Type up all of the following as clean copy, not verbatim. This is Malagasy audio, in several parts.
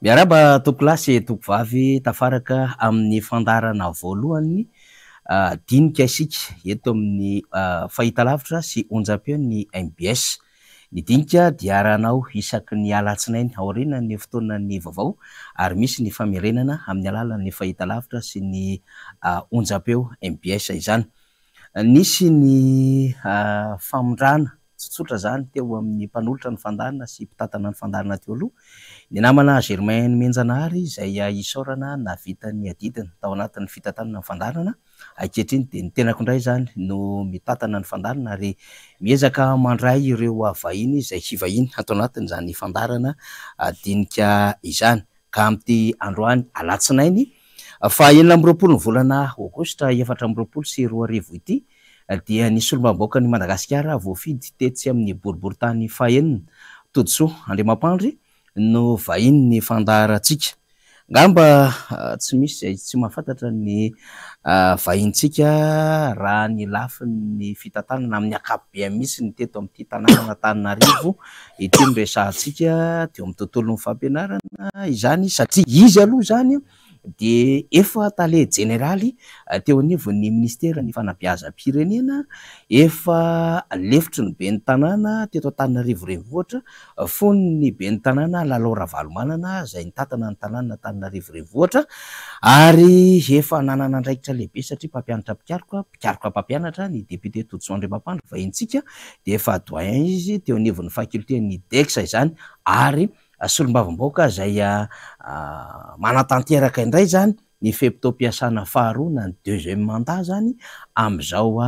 Miarahaba tompokolahy sy tompokovavy, tafaraka amin'ny fandaharana voalohany dinika isika eto amin'ny fahitalavitra sy onjam-peon'ny mbs. Ny dinika dia arahanao isaky ny alatsinainy aorianan'ny fotoanan'ny vaovao ary misy ny famerenana amin'ny alalan'ny fahitalavitra sy ny onjam-peo mbs izany. Nisy ny famindrana tsotsotra izany teo amin'ny mpanolotra ny fandaharana sy mpitantana ny fandaharana teo aloha, ny namana Germain Nomenjanahary izay isaorana nahavita ny adidiny tao anatin'ny fitantanana ny fandaharana. Ankehitriny dia ny tenako indray izany no mitantana ny fandaharana ary miezaka mandray ireo vahiny izay hivahiny ato anatin'izany fandaharana dinika izany. Ka amin'ity androany alatsinainy faha 26 ny volana aogositra 2024 ity dia ny solombavambahoakan'i Madagasikara voafidy tetsy amin'ny boriborintany fahenina, Todisoa Andriamampandry no vahinin'ny fandaharantsika. Angamba tsy misy izay tsy mahafantatra ny vahinintsika raha ny lafiny fitantanana amin'ny ankapobeny mihitsy ny teto amin'ity tanànan'Antananarivo ity no resahantsika teo amin'ny tontolon'ny fampianarana izany satria izy aloha izany dia efa tale jeneraly teo anivon'ny minisiteran'ny fanabeazam-pirenena, efa lefitry ny ben'ny tanàna teto Antananarivo Renivohitra fony ny ben'ny tanàna Lalao Ravalomanana izay nitantana ny tanànan'Antananarivo Renivohitra ary efa nanana andraikitra lehibe satria mpampianatra mpikaroka, mpikaroka mpampianatra ny député Todisoa Andriamampandry vahintsika dia efa doyen izy teo anivon'ny faculté-n'ny IDEX izany ary Solombavambahoaka izay manatanteraka indray izany ny fe-potoam-piasana faharoa na ny deuxième mandat izany amin'izao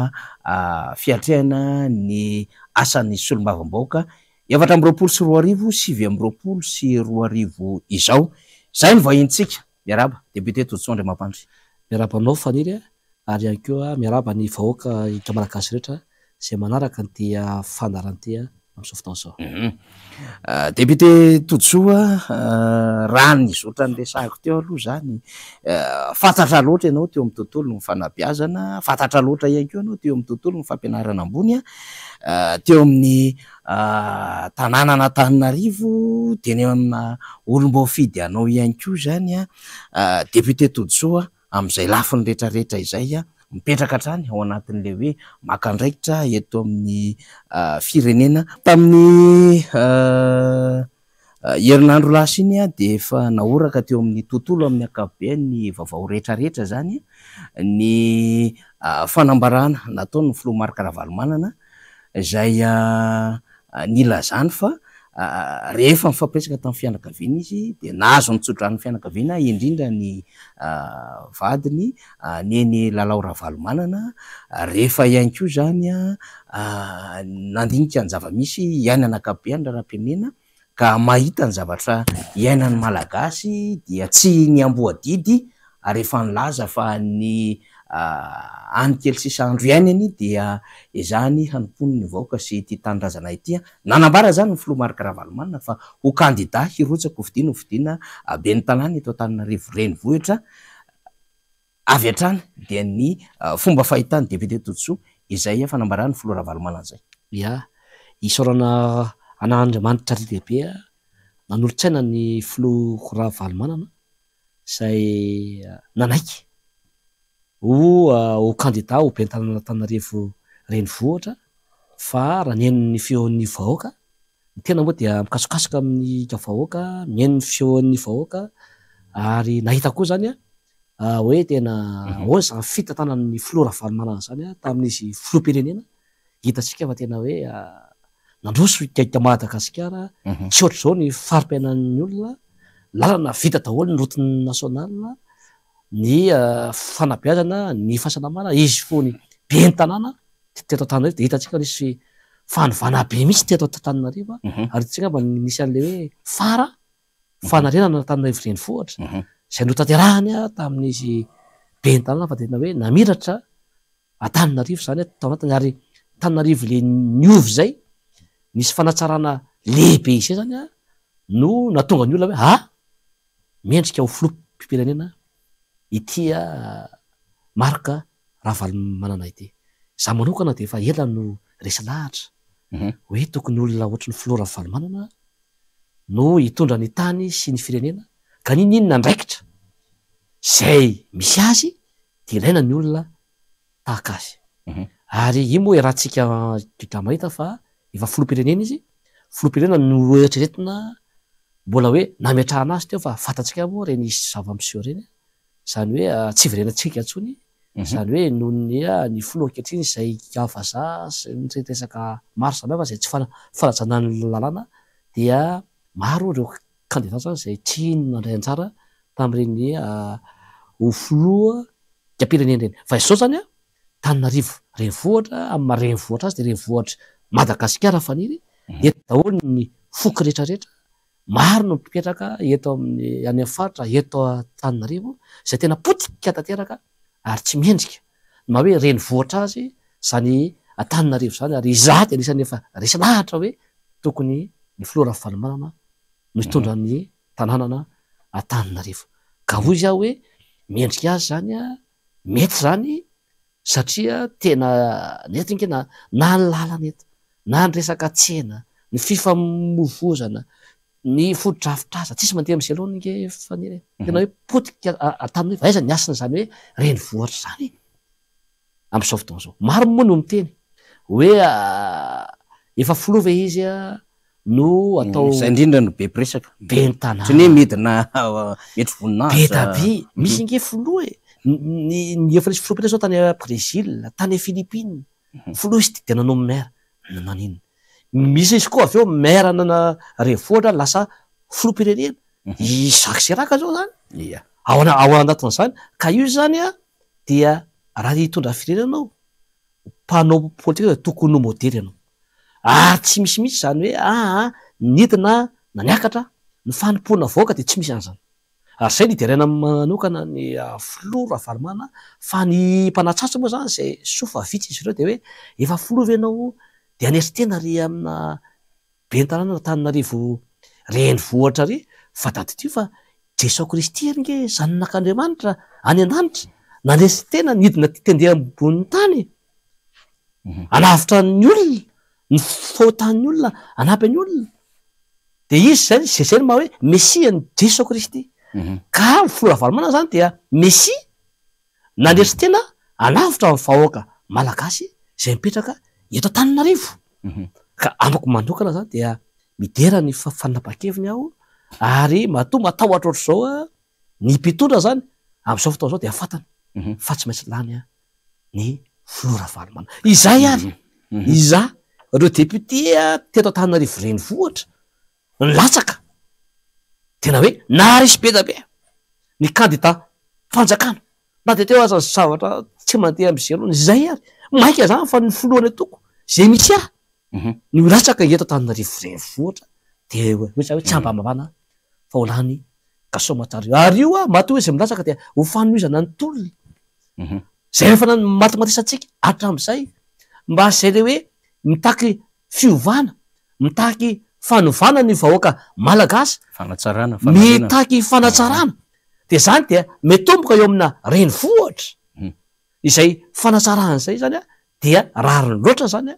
fiatrehana ny asan'ny solombavambahoaka 2024 2029 izao. Izay no vahinintsika. Miarahaba Député Todisoa Andriamampandry. Miarahaba anao Faniry a, ary ihany koa miarahaba ny vahoaka Malagasy rehetra izay manaraka an'ity fandaharana ity amin'izao fotoana izao. Député Todisoa, raha ny zotra niresahako teo aloha izany, fantatra loatra ianao teo amin'ny tontolon'ny fanabeazana, fantatra loatra ihany koa ianao teo amin'ny tontolon'ny fampianarana ambony, teo amin'ny tanànan'Antananarivo, teny amin'ny olom-boafidy anao ihany koa izany, Député Todisoa, amin'izay lafiny rehetra rehetra izay, mipetraka hatrany ao anatin'ilay hoe maka andraikitra eto amin'ny firenena. Tamin'ny herinandro lasa iny dia efa nahoraka teo amin'ny tontolo amin'ny ankapobeny ny vaovao rehetra rehetra izany ny fanambarana nataon'ny filoha Marc Ravalomanana izay nilazany fa rehefa nifampiresaka tamin'ny fianakaviana izy dia nahazo ny tsodranon'ny fianakaviana indrindra ny vadiny Neny Lalao Ravalomanana, rehefa ihany koa izany nandinika ny zava-misy iainana ankapobeany raharaham-pirenena ka mahita ny zavatra iainan'ny Malagasy dia tsy ny amboadidy ary efa nilaza fa ny any kely sisa andro iainany dia ezahany hanompoany ny vahoaka sy ity tanindrazana ity. Nanambara izany ny filoha Marc Ravalomanana fa ho kandida hirotsaka ho fidiana ho fidiana ben'ny tanàna eto Antananarivo renivohitra avy hatrany dia ny fomba fahitan'ny député Todisoa izay fanambaran'ny filoha Ravalomanana izay. Ya, isaorana an'Andriamanitra lehibe nanolo-tsaina ny filoha Ravalomanana izay nanaiky ho ho kandida ho ben'ny tanànan'Antananarivo renivohitra fa raha nihaino ny feon'ny vahoaka, ny tena moa dia mikasokasoka amin'ny vahoaka, mihaino ny feon'ny vahoaka ary nahita koa izany hoe tena ahoana izany fitantanan'ny filoha Ravalomanana izany tamin'izy filoham-pirenena, hitantsika fa tena hoe nandroso i Madagasikara, tsy ohatr'izao ny fari-piainan'ny olona, lalana vita daholo ny route nationale, ny fanabeazana, ny fahasalamana, izy fony ben'ny tanàna teto Antananarivo dia hitantsika fa nisy fanovana be mihitsy teto Antananarivo ary hitantsika angamba nisy an'ilay hoe fara fanarenana an'Antananarivo renivohitra izay notanterahiny tamin'izy ben'ny tanàna fa tena hoe namiratra Antananarivo izany tao anatiny ary Antananarivo le niova izay nisy fanatsarana lehibe izay izany no nahatonga ny olona hoe ha! mendrika ho filoham-pirenena ity Marc Ravalomanana ity. Izaho manokana dia efa ela no resy lahatra hoe tokony olona ohatry ny filoha Ravalomanana no hitondra ny tany sy ny firenena. Ka n'inon'inona andraikitra izay misy azy dia ilaina ny olona tahaka azy. Ary io moa iarahantsika dra mahita fa efa filoham-pirenena izy, filoham-pirenena no eritreretina mbola hoe nametrahana azy teo fa fantatsika moa ireny zava-miseho ireny, izany hoe tsy hiverenantsika intsony, izany hoe noho ny ny filoha ankehitriny izay vazaha sy ny resaka maro samihafa izay tsy fanajana ny lalàna dia maro ireo kandida izany izay tsy nandray anjara tamin'ireny ho filoham-pirenena ireny. Fa izao izany an, Antananarivo renivohitra, amin'ny maha renivohitra azy dia renivohitr'i Madagasikara faniry, eto daholo ny foko rehetra rehetra, maro no mipetraka eto amin'ny any amin'ny faritra eto Antananarivo izay tena potika tanteraka ary tsy mendrika ny maha hoe renivohitra azy izany Antananarivo izany ary izaho dia anisan'ny efa resy lahatra hoe tokony ny filoha Ravalomanana no hitondra ny tanànana Antananarivo. Ka hoy izy aho hoe mendrika azy izany, mety izany satria tena ny eto ange na na ny lalana eto, na ny resaka tsena, ny fifamoivozana, ny fotodrafitrasa, tsisy mandeha amin'izay laoniny ange Faniry e. Tena hoe potika Antananarivo, aiza ny hasin'izany hoe renivohitra izany e? Amin'izao fotoana izao. Maro moa no miteny hoe efa filoha ve izy no atao. Izay indrindra no be mpiresaka. Ben'ny tanàna. Tsy ny hoe midina mietry voninahitra. Be da be. Misy ange filoha e. Ny ny efa nisy filoham-pirenena zao tany Brésil, tany Philippines. Filoha izy dia nanao maire. Naninona? Misy izy koa avy eo maire nana renivohitra lasa filoham-pirenena. I Jacques Chirac zao zany. Ia. Ao ao anatin'izany. Ka io zany an dia raha hitondra firenena ianao, mpanao politika dia tokony ho modely ianao. Ary tsy misy mihitsy izany hoe aa nidina na niakatra, ny fanompoana vahoaka dia tsy misy an'izany. Ary izay no ideraina manokana ny filoha Ravalomanana fa ny mpanatsatso moa izany izay soa fa vitsy izy ireo dia hoe efa filoha ve ianao dia hanetry tena ry amina ben'ny tanànan'Antananarivo renivohitra ry fa tadidio fa Jesoa Kristy ange zanak'Andriamanitra any an-danitra nanesy tena nidina tendeha ambonin'ny tany hanavotra ny olona, ny fahotan'ny olona, hanampy ny olona. Dia izy izay, izay izay no maha hoe Mesia an'i Jesoa Kristy. Ka ny filoha Ravalomanana izany dia Mesia nanesy tena hanavotra ny vahoaka malagasy izay mipetraka eto Antananarivo. Ka amiko manokana izany dia midera ny fanapahan-keviny aho ary matoa matahotra ohatr'izao ny mpitondra izany amin'izao fotoana izao dia fantany fa tsy maintsy lany ny filoha Ravalomanana. Izay ary, iza ireo député teto Antananarivo renivohitra nilatsaka, tena hoe naharesy be dia be ny kandida fanjakana na dia teo aza ny zavatra tsy mandeha amin'izay aloha, izay ary, mainka izany fa ny filohan'ny antoko izay misy ahy no hilatsaka eto Antananarivo renivohitra dia hoy za hoe tsy ambamabana fa ho lany ka soamatsara io. Ary io matoa izy milatsaka dia ho fanohizana ny tolona. Izay efa namatimatesantsika hatramin'izay mba izay le hoe mitaky fiovana, mitaky fanovana ny vahoaka malagasy, Fanatsarana, fanarenana. mitaky fanatsarana. Dia izany dia mitomboka eo amina renivohitra. Izay fanatsarana izay izany dia rariny loatra izany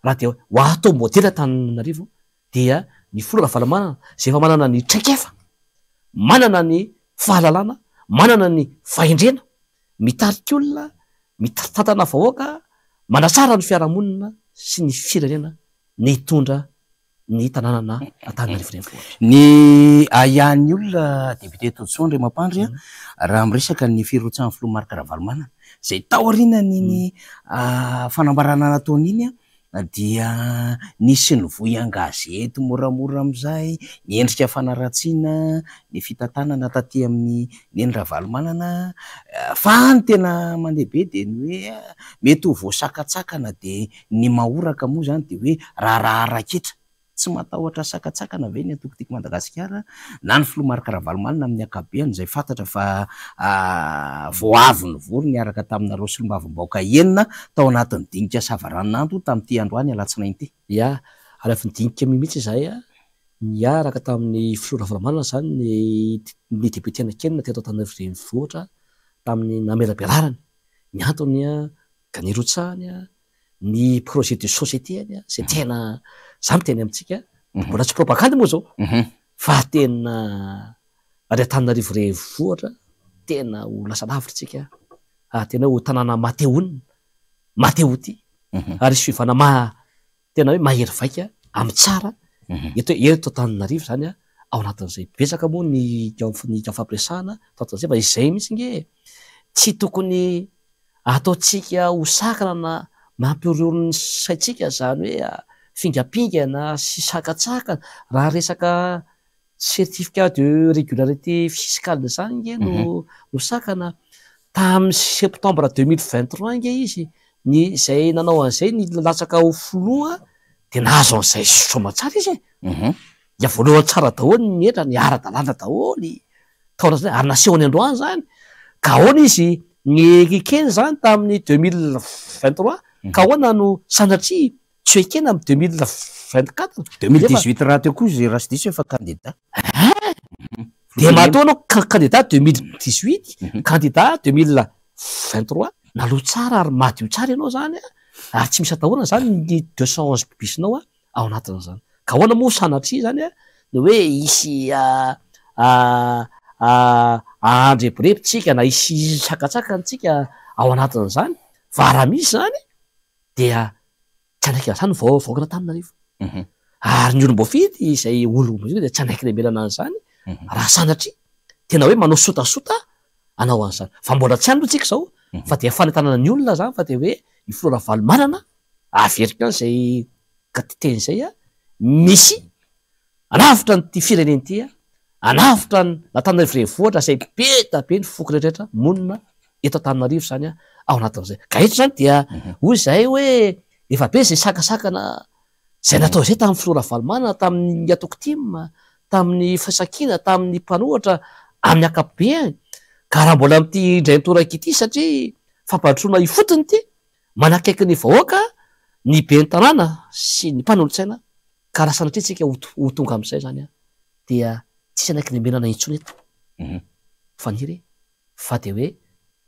raha dia ho atao modely Antananarivo dia ny filoha Ravalomanana izay efa manana ny traikefa, manana ny fahalalana, manana ny fahendrena, mitarika olona, mitantana vahoaka, manatsara ny fiarahamonina sy ny firenena nitondra ny tanànana Antananarivo Renivohitra. Ny ahiahin'ny olona député Todisoa Andriamampandry raha miresaka ny firotsahan'ny filoha Marc Ravalomanana izay taorianan'iny fanambarana nataony iny dia nisy nivoy an-gazety moramora amin'izay ny endrika fanaratsiana ny fitantanana taty amin'ny Neny Ravalomanana fa ny tena mandeha be dia ny hoe mety ho voasakatsakana dia ny mahoraka moa izany dia hoe raharaha ara-ketra. Tsy matahotra sakantsakana ve ny antoko Tiako Madagasikara na ny filoha Marc Ravalomanana amin'ny ankapobeany izay fantatra fa vao avy nivory niaraka taminareo solombavambahoaka enina tao anatin'ny dinika savaranonando tamin'ity androany alatsinainy ity? Ya, ary avy nidinika mihitsy izahay niaraka tamin'ny filoha Ravalomanana izany ny ny député anankienina teto Antananarivo Renivohitra tamin'ny namelabelarany ny antony ka nirotsahany ny projet de société any zay tena za miteny amintsika mbola tsy propagandy moa zao fa tena. Ary Antananarivo renivohitra tena ho lasa lavitra tsika ary tena hoe ho tanàna matehonina, matehotia ary hisy fiovana maha tena hoe mahery vaika amin'ny tsara eto eto Antananarivo izany ao anatin'izay. Betsaka moa ny ny fampiresahana tao anatin'izay fa izay mihitsy nge e! Tsy tokony ataontsika ho sakana na mampihorohoro ny saintsika izany hoe fingampingana sy sakantsakana raha resaka Certificat de régularité fiscale zany nge no no sakana. Tamin'ny septembre 2023 nge izy ny izay nanao an'izay ny latsaka ho filoha dia nahazo an'izay soamantsara izy e. Dia voalohany tsara daholo ny hetra, ny ara-dalàna daholo tao anatin'izay ary nasehony androany zany. Ka ahoana izy nekeny zany tamin'ny 2023 ka ahoana no sanatria Tsy ekena amin'ny 2024. 2018 rahateo koa izy raha tsy diso efa candidat. Hein! Dia matoa anao candidat 2018, candidat 2023, naloa tsara ary madio tsara ianao izany an, ary tsy misy atahorana izany ny 211 bis-nao ao anatin'izany. Ka ahoana moa sanatria izany an, ny hoe hisy handrebireby tsika na hisy hisakantsakana tsika ao anatin'izany, fa raha misy izany dia tsy hanaiky an'izany ny vahoakan'Antananarivo. Ary ny olom-boafidy izay olom-boafidy dia tsy hanaiky lemenana an'izany raha sanatria tena hoe manao sotasota hanao an'izany. Fa mbola tsy any aloha tsika izao fa dia fanentanana ny olona izany fa dia hoe i Filoha Ravalomanana, averiko ihany izay teny izay, misy Hanavotra an'ity firenena ity aho, hanavotra an'Antananarivo renivohitra izay be dia be ny foko rehetra monina eto Antananarivo izany ao anatin'izay. Ka eto izany dia hoy izahay hoe efa be izay sakasakana izay natao izay tamin'ny filoha Ravalomanana, tamin'ny antoko tim, tamin'ny firaisankina, tamin'ny mpanohitra amin'ny ankapobeny. Ka raha mbola amin'ity indray mitoraka ity satria fampandrosoana ifotony ity, manakaiky ny vahoaka ny ben'ny tanàna sy ny mpanolotsaina Ka raha sanatria tsika ho tonga amin'izay izany an, dia tsisy anaiky lemenana intsony eto Faniry fa dia hoe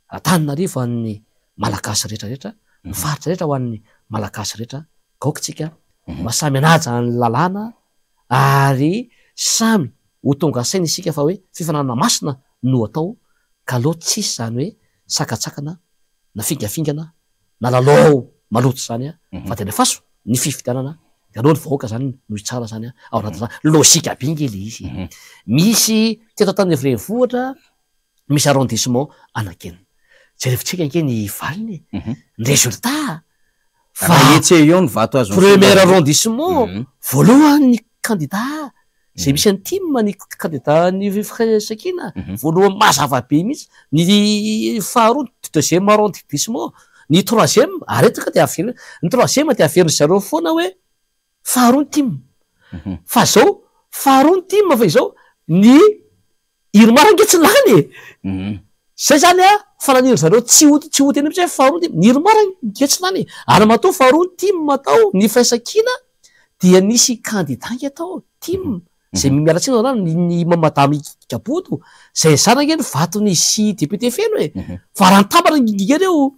Antananarivo ho an'ny Malagasy rehetra rehetra, ny faritra rehetra ho an'ny Malagasy rehetra, ka aoka tsika mba samy hanaja ny lalàna ary samy ho tonga saina isika fa hoe fifaninanana masina no atao ka aleo tsisy izany hoe sakatsakana na fingafingana na lalao maloto izany an, fa dia alefaso ny fifidianana dia aleo ny vahoaka izany no hitsara izany an, ao anatin'izany, logique be nge le izy e, misy teto Antananarivo renivohitra misy arrondissement anankenina, jerevintsika nge ny valiny e, ny résultat fa Raha etsy eo ny vato azon'ny premier arrondissement voalohany ny candidat Izay misy an'i Tim ny candidat ny firaisankina voalohany mazava be mihitsy, ny faharoa deuxième arrondissement, ny troisième ary eto ka dia averina, ny troisième dia averin-dry zareo foana hoe faharoa ny Tim, fa zao faharoa ny Tim fa izao ny Irmar ange tsy lany e! Zay zany a fananian-dry zareo tsy ho tsy ho teny mihitsy hoe faharoa ny Tim, ny Irmar ange tsy lany e! Ary matoa faharoa ny Tim tao ny firaisankina dia nisy candidat ange tao Tim zay miala tsiny zany ny ny madame Ikabodo zay nizara ange ny vaton'izy sy député feno e! Fa raha nitambatra ange reo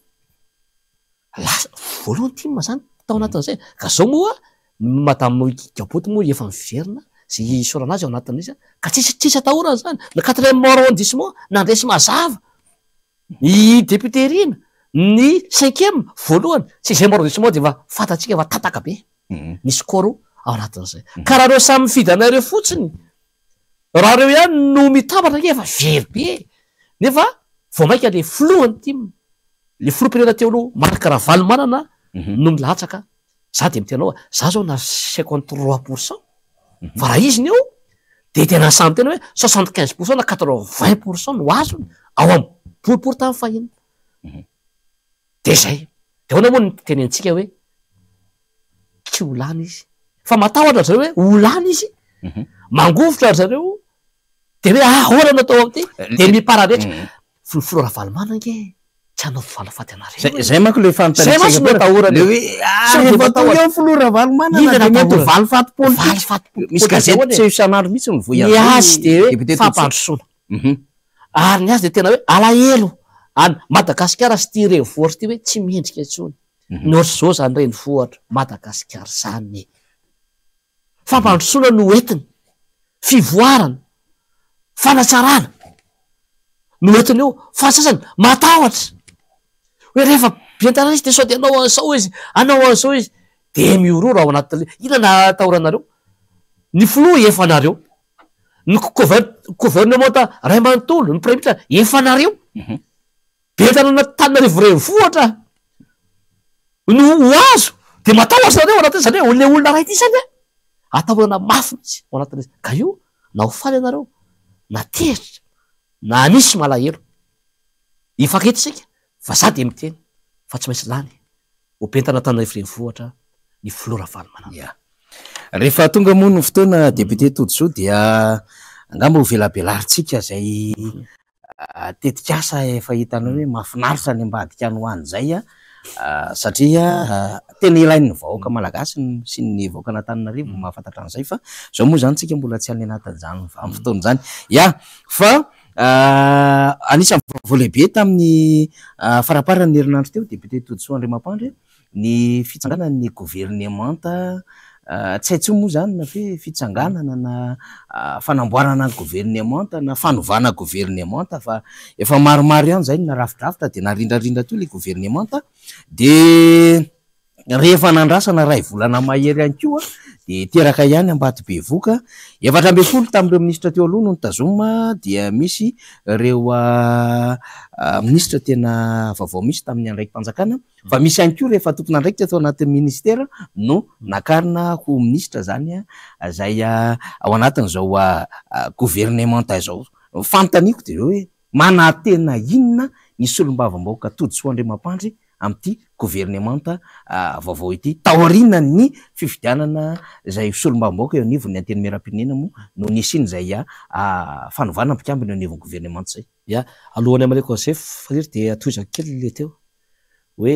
Lasa voalohany tim zany tao anatin'izay ka zao moa madame Gaboto moa efa miverina zay isaorana azy ao anatin'izy ka tsisy tsisy atahorana zany le quatrième arrondissement nandresy mazava ny député Rina ny cinquième voalohany sixième arrondissement de efa fantatsika fa tataka be ny score ao anatin'izay ka raha reo samy mifidy anareo fotsiny raha reo ihany no mitambatra ange efa very be nefa vao maika le filohan'ny tim Le filoham-pirenena teo aloha Marc Ravalomanana no milatsaka, za de miteny anao za zao na 53 pour cent fa raha izy ny eo de tena sahy miteny hoe 75 pour cent na 80 pour cent no azony ao am boriboritany fahiny. De zay. De ahoana moa ny tenentsika hoe tsy ho lany izy fa matahotra ry zareo hoe ho lany izy, mangovitra ry zareo de hoe ahoana no atao am'ty de mipararetra. Filoha Ravalomanana ange tsy hanao valifaty anareo e. Zay manko le fanontaniana. Zay mantsy no atahorana. Le hoe ah rehefa tonga eo filoha Ravalomanana dia mety ho valifaty politika. Valifaty politika. Misy gazety mpiseho isan'andro mihitsy mivoy an'izay. Ny azy dia hoe fampandrosoana. Ary ny azy dia tena hoe alahelo an'i Madagasikara sy ity renivohitra ity hoe tsy mendrika intsony. Ny ohatr'izao izany renivohitra Madagasikara izany. Fampandrosoana no entiny. Fivoarana. Fanatsarana no entiny eo fa ny sasany matahotra hoe rehefa be tanàna izy de sao de hanao an'izao izy, hanao an'izao izy, de mihorohoro ao anatin'le, inona no atahoranareo? Ny filoha efa anareo, ny gouvernemanta ray manontolo, ny praiminisitra efa anareo, be tanàna Antananarivo renivohitra no ho azo de matahotra nareo ao anatin'izany hoe le olona ray ity zany an, atahorana mafy mihitsy ao anatin'izy, ka io na ho faly ianareo na tezitra na misy malahelo, hifankahita isika fa za dia miteny fa tsy maintsy lany ho bentan'Antananarivo renivohitra ny filoha Ravalomanana. Ya. Rehefa tonga moa ny fotoana député Todisoa dia angamba ho velabelarintsika izay tetikasa efa hitanao hoe mahafinaritra any ambadika any ho any izay satria tena ilain'ny vahoaka malagasy sy ny vahoakan'Antananarivo ny mahafantatra an'izay fa izao moa izany tsika mbola tsy any anatin'izany vanim-potoana izany. Ya, fa anisan'ny vaovao lehibe tamin'ny faramparan'ny herinandro teo député Todisoa Andriamampandry Ny fitsanganan'ny governemanta, tsy hay intsony moa izany na hoe fitsanganana na fanamboarana ny governemanta na fanovana governemanta fa efa maromaro ihany izay no narafidrafitra dia narindrarindra teo ilay governemanta dia rehefa nandrasana iray volana mahery ihany koa dia teraka ihany Ambatobevoka. 14 tamin'ireo minisitra teo aloha no notazomina dia misy ireo minisitra tena vaovao misy tamin'ny andraiki-panjakana. Fa misy ihany koa rehefa tompon'andraikitra tao anatin'ny ministera no nakarina ho minisitra izany izay ao anatin'izao governemanta izao. Ny fanontaniako dia hoe manantena inona ny solombavambahoaka Todisoa Andriamampandry amin'ity governemanta vaovao ity taorianan'ny fifidianana izay solombavambahoaka eo anivon'ny Antenimierampirenena moa no nisian'izay fanovana mpikambana eo anivon'ny governemanta izay. Ya, alohan'ny hamaliako an'izay Faniry dia tohizako kely le teo hoe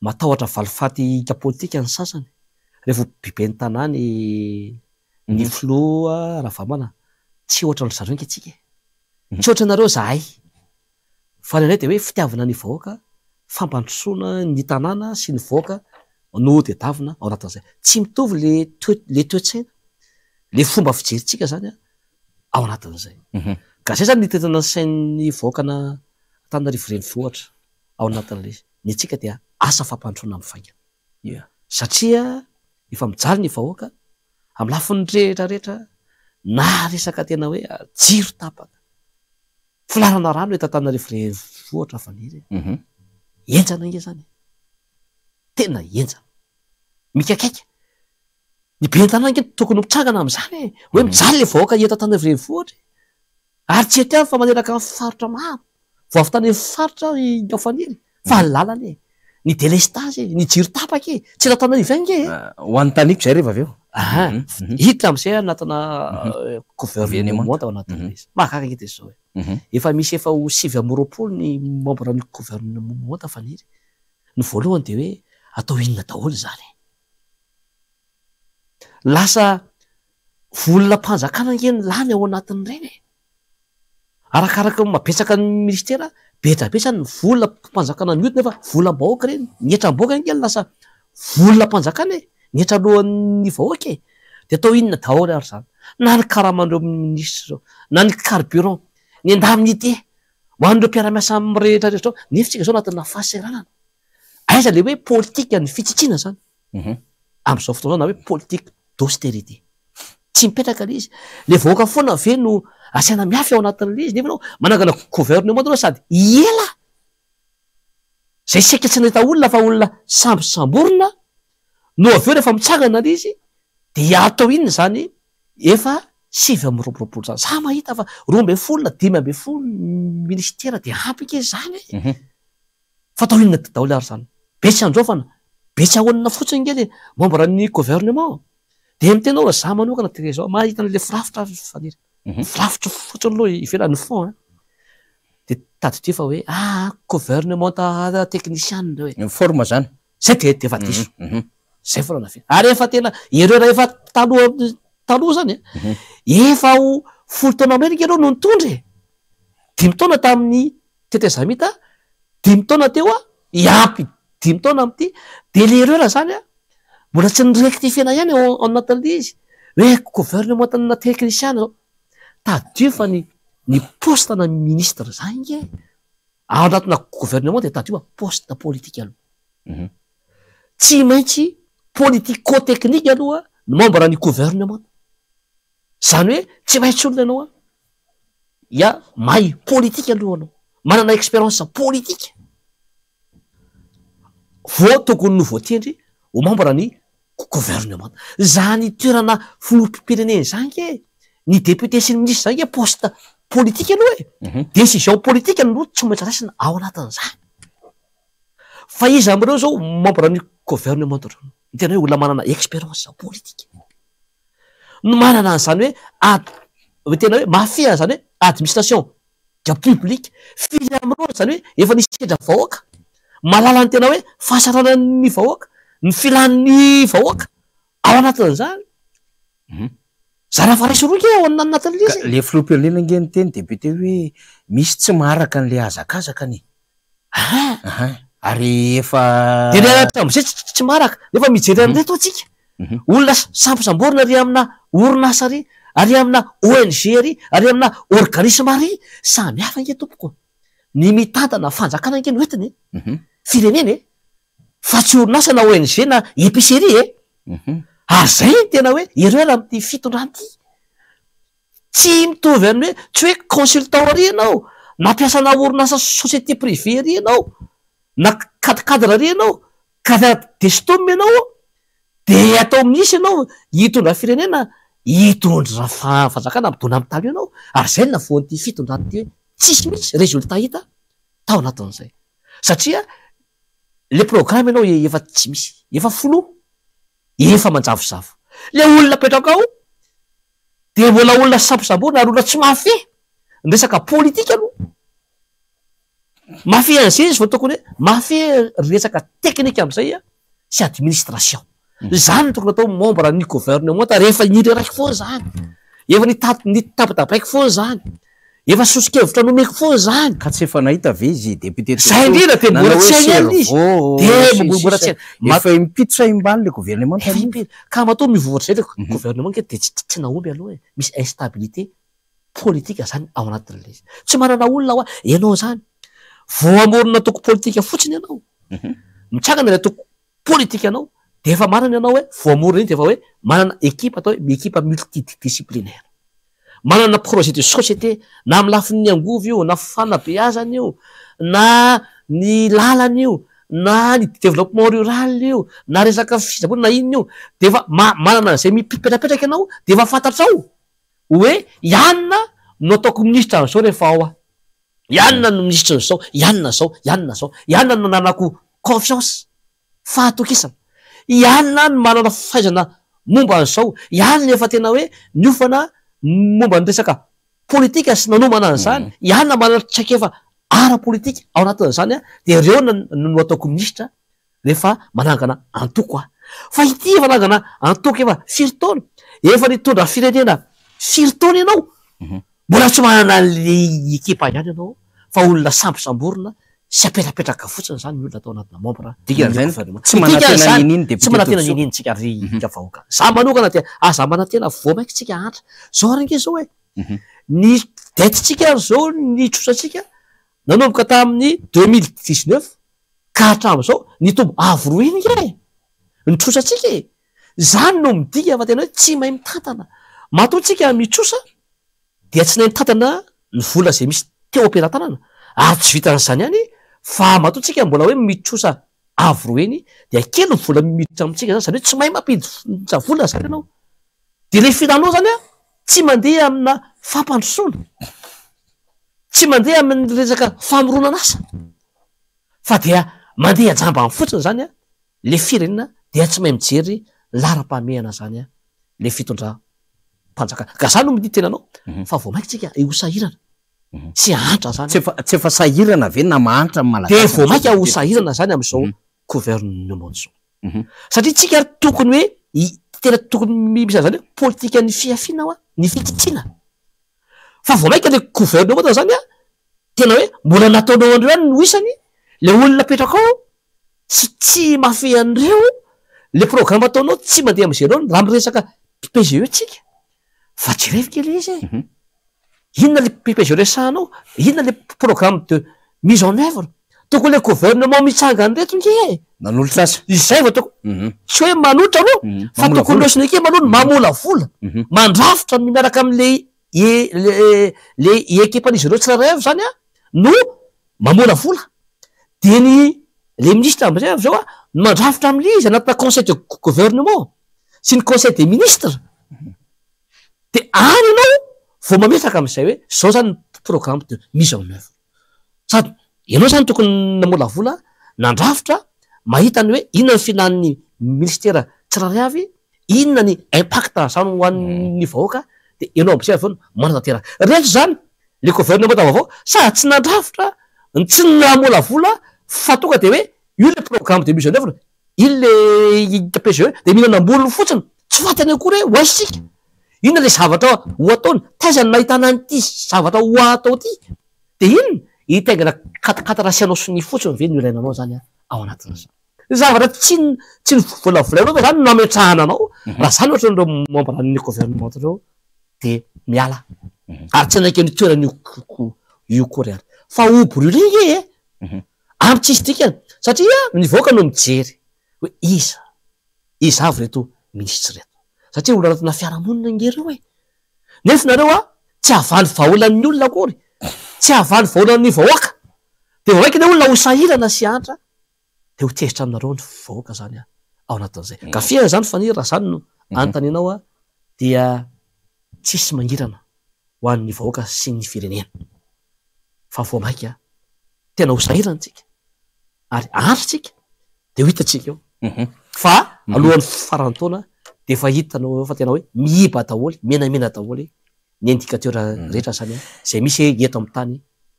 matahotra valifaty hika politika ny sasany rehefa ho ben'ny tanàna ny filoha Ravalomanana, tsy ohatran-dry zareo ange tsika e! Tsy ohatranareo zahay fa ny anay dia hoe fitiavana ny vahoaka, fampandrosoana ny tanàna sy ny vahoaka no tedavina ao anatin'izay. Tsy mitovy le toe- le toe-tsaina, le fomba fijerintsika zany an! ao anatin'izay. Ka zay zany ny tetana ny sain'ny vahoakan'Antananarivo renivohitra ao anatin'ilay izy. Ny antsika dia asa fampandrosoana mivaingana. Satria efa mijaly ny vahoaka amin'ny lafiny rehetra rehetra na resaka tena hoe jiro tapaka, filarana rano eto Antananarivo renivohitra Faniry e. Henjana ange zany e. Tena henjana. Mikaikaika. Ny ben'ny tanàna ange tokony mitsangana amin'izany e! Hoe mijaly ilay vahoaka eto Antananarivo renivohitra e! Ary tsy eto ihany fa maneraka ny faritra maro. Vao avy tany amin'ny faritra aho i Faniry fa ny lalana e! Ny delestazy e! Ny jiro tapaka e! Tsy eto Antananarivo ihany ange e! Ho anontaniako izay rehefa avy eo. Aha! Hiditra amin'izay anatina gouvernement ao anatin'ilay izy. Mahagaga ange dia izao e! Efa misy efa ho 29 ny membre ny gouvernement Faniry. Ny voalohany dia hoe atao inona daholo izany e? Lasa volam-panjakana ange ny lany ao anatin'ireny e! Arakaraka ny mahabetsaka ny ministera, be dia be zany ny volam-panjakana mihodina nefa volam-bahoaka ireny, ny hetram-bahoaka ange no lasa volam-panjakana e! Ny hetra aloan'ny vahoaka e! Dia atao inona daholo ary izany? Na ny karaman'ireo minisitra ireo, na ny carburant, ny indemnité ho an'ireo mpiara-miasa aminy rehetra rehetra ireo, nefa isika izao anatina fahasahiranana. Aiza le hoe politique ny fitsitsiana zany amin'izao fotoana izao na hoe politique d'austérité. Tsy mipetraka le izy. Le vahoaka foana ve no asaina miafy ao anatin'le izy nefa ianao manangana gouvernement ianao sady ela zay saika tsy nahita olona fa olona sambosamborina no avy eo rehefa mitsangana le izy dia atao inona izany efa 29 zany. Za mahita fa 12 na 15 ministera dia ampy ange izany e. Fa atao inona daholo ary izany? Be tsy andraofana, be tsy ahoanina fotsiny nge le membre ny gouvernement. Dia miteny aho raha za manokana dia izao, mahita an'le firafitra aho Faniry. Firafitra fotsiny aloha ivelany ny fond an. Dia tadidio fa hoe ah gouvernement technician ireo e. Ny forme zany. Zay dia efa diso. Zay foana navela. Ary efa tena erreur efa taloha taloha zany an. Efa ho 10 taona mahery nge ireo no nitondra e. 5 taona tamin'ny tetezamita dimy taona teo a, hiampy dimy taona amin'ity, dia le erreur zany a, mbola tsy ni-rectifier-na ihany ao anatin'ilay izy, hoe gouvernement-na technicien zao. Tadidio fa ny ny poste na ministre zany nge ao anatina gouvernement dia tadidio fa poste politique aloha. Mhm. Tsy maintsy politico-technique aloha ny membre ny gouvernement. Zany hoe tsy maintsy olona ianao an, ya mahay politique aloha anao, manana expérience politique vao tokony ho voatendry ho membre ny gouvernement. Zany toerana filoham-pirenena zany nge, ny député sy ny ministre zany nge poste politique aloha e, Mhm. décision politique no tsy maintsy raisina ao anatin'izany. Fa iza amin'ireo zao membre ny gouvernement ireo, ny tena hoe olona manana expérience politique no manana an'izany hoe ad- hoe tena hoe mahafehy an'izany hoe administration dia publique, firy amin'ireo zany hoe efa nisedra vahoaka, mahalala ny tena hoe fahasaranan'ny vahoaka, ny filan'ny vahoaka ao anatin'izany. Mhm. Zara fa raisy roa nge ao anatin'ilay izy e. Le filoham-pirenena nge niteny député hoe misy tsy maharaka an'le hazakazaka anie. Ah. Aha. Ary efa De le hatramin'izay tsy tsy maharaka, nefa mijery an'ireto antsika. Mhm. Olona sambosamborina ary amina orinasa ary, ary amina ONG ary, ary amina organisme ary, samy hafa nge tompoko. Ny mitantana fanjakana nge no entiny e. Mhm. Firenena e. Fa tsy orinasa na ONG na épicerie e. Mhm. Ary zay no tena hoe erreur amin'ity fitondrana ity. Tsy mitovy amin'ny hoe, tsy hoe consultant ary ianao, na mpiasana orinasa société privée ary ianao, na cadre cadre ary ianao, cadre d'Estom ianao, de atao ministre ianao, hitondra firenena, hitondra fanjakana, midona amin'ny tany eo ianao. Ary zay no navoan'ity fitondrana ity hoe tsisy mihitsy résultat hita tao anatin'izay. Satria le programme ianao efa tsy misy, efa filoha, efa manjavozavo. Le olona apetraka ao de mbola olona sambosamborina ary olona tsy mahafehy ny resaka politika aloha. Mahafehy an'izay izy vao tokony hoe mahafehy resaka teknika amin'izay sy administration. Zany no tokony atao membre ny gouvernement rehefa nireraiky foana zany, efa nita-, nitabataba foana zany, efa soso-kevitra nomeko foana zany. Ka tsy efa nahita ve izy député Zay indrindra de mbola Nanao tsy hoe hay ihany izy. cerveau, De sy ny mbola sisa. tsy hay. Efa impito sa imbalo le gouvernement Efa taloha. impiry. Ka matoa mivoatra zay le Mhm. gouvernement nge de tsy nahomby aloha e. Misy instabilité politique zany ao anatin'ilay izy. Tsy manana olona hoa ianao zany. Vao hamorona antoko politika fotsiny ianao. Mhm. Mitsangana ilay antoko politika anao, de efa manana ianao hoe voamorona iny de efa hoe manana équipe atao hoe équipe multidisciplinaire. Manana projet de société na amin'ny lafin'ny angovo io, na fanabeazana io, na ny lalana io, na ny développement rural io, na resaka fitsaboana na inona io, de efa manana an'izay mipetrapetraka ianao, de efa fantatrao hoe ianona no ataoko ministre an'izao rehefa ao aho. Ianona no ministre an'izao, ianona zao, ianona zao, ianona no nananako confiance, fahatokisana. Ianona no manana fahaizana momba an'izao, ianona efa tena hoe niofana momba ny resaka politika sy nanomana an'izany, Mhm. ianona manana traikefa ara-politika ao anatin'izany a, de ireo no ataoko ministre rehefa manangana antoko aho. Fa ity efa nanangana antoko efa firy taona, efa nitondra firenena firy taona ianao, Mhm. mbola tsy manana an'le ekipa ihany ianao, fa olona sambosamborina sy apetrapetraka fotsiny zany ny olona atao anatina membre Dikan'izany, ny gouvernement. tsy manantena Dikan'izany, ninino député tsy manantena Tobisoa. ninino tsika ry Mhm. vahoaka. Za manokana dia aza manantena vao mainka tsika hahantra. Zao ary nge zao e. Mhm. Ny dette-tsika ary zao, ny trosantsika nanomboka tamin'ny 2019 ka hatramin'izao nitombo avo roa iny nge. Ny trosantsika e. Zany no midika fa tena hoe tsy mahay mitantana. Matoa tsika mitrosa dia tsy nahay mitantana ny vola izay misy teo am-pelatanana. Ary tsy vitan'izany ihany fa matoa tsika mbola hoe mitrosa avo roa eny dia kely ny vola miditra amintsika zany, zany hoe tsy mahay mampiditra vola zany ianao. De le filanao zany a tsy mandeha amina fampandrosoana, tsy mandeha amin'ny resaka famoronana asa, fa dia mandeha jambany fotsiny zany a le firenena, dia tsy mahay mijery laharam-pahamehana zany a le fitondram-panjakana. Ka zany no miditra tenanao Mhm. fa vao mainka tsika ho sahirana Mhm. sy hahantra zany. Tsy efa sahirana ve na mahantra ny Malagasy? De vao mainka ho sahirana zany amin'izao Mhm. gouvernement zao. Mhm. Satria tsika ary tokony hoe tena tokony misy an'izany hoe politikan'ny fiafiana hoa, ny fitsitsiana. Fa vao mainka le gouvernement zany a tena hoe mbola nataonao andreo ihany no isany, le olona apetraka ao sy tsy mahafehy an'ireo, le programme ataonao tsy mandeha amin'izay loatra raha miresaka PGE tsika. Fa jereo kely izy e. Mhm. Inona le PPGE resahanao? Inona le programme de mise en oeuvre? Tokony le gouvernement mitsangana reto nge e! Nanolotra azy. Izay vao tokony, tsy hoe manotra aloha fa tokony ireo sy ny ekipa aloha no mamolavola, mandrafitra ny miaraka amin'le le le ekipan'izy ireo tsirairay avy zany an no mamolavola. Dia ny le ministre amin'izay avy zao an no mandrafitra amin'le izy anatina conseil de gouvernement sy ny conseil des ministres. Dia any ianao vao mametraka amin'izay hoe zao zany ny programme de mise en oeuvre. Sady ianao zany tokony namolavola, nandrafitra, mahita ny hoe inona ny filan'ny ministera tsirairay avy, inona ny impact zany ho an'ny vahoaka, dia ianao amin'izay avy eo no manatanteraka. Rehetra izany le gouvernemanta vaovao sady tsy nandrafitra, tsy namolavola fa tonga dia hoe io le programme de mise en oeuvre, Iny le PGE dia mihinana ambolony fotsiny, tsy fantany akory hoe ho aiza isika, inona le zavatra ho ataony, taiza no nahitana an'ity zavatra ho atao ity, dia inona? Hitaingina quatre-quatre sy hanao sonia fotsiny ve no ilaina anao zany ao anatin'izany? Zavatra tsy tsy novolavolainao ve zany no nametrahana anao? Raha zany ohatra ireo membre ny gouvernement ireo dia miala ary tsy hanaiky an'io toerana io io akory ary fa ho brûler nge e! Ary tsisy dikany satria ny vahoaka no mijery hoe iza, iza avy ireto minisitra ireto. Satria olona anatina fiarahamonina ange ireo e! Nefa nareo a, tsy havaly vahaolan'ny olona akory, tsy havaly vahaolan'ny vahoaka. Dia vao mainka ilay olona ho sahirana sy hahantra, dia ho tezitra aminareo ny vahoaka izany ao anatin'izay. Ka fihana izany Faniry raha izany no anontanianao a, dia tsisy mangirana ho an'ny vahoaka sy ny firenena. Fa vao mainka tena ho sahirana tsika ary andry tsika de ho hitantsika eo fa alohan'ny faran'ny taona de efa hitanao eo fa tena hoe miiba daholo, menamena daholo ny indicateur rehetra zany zay misy eto amin'ny tany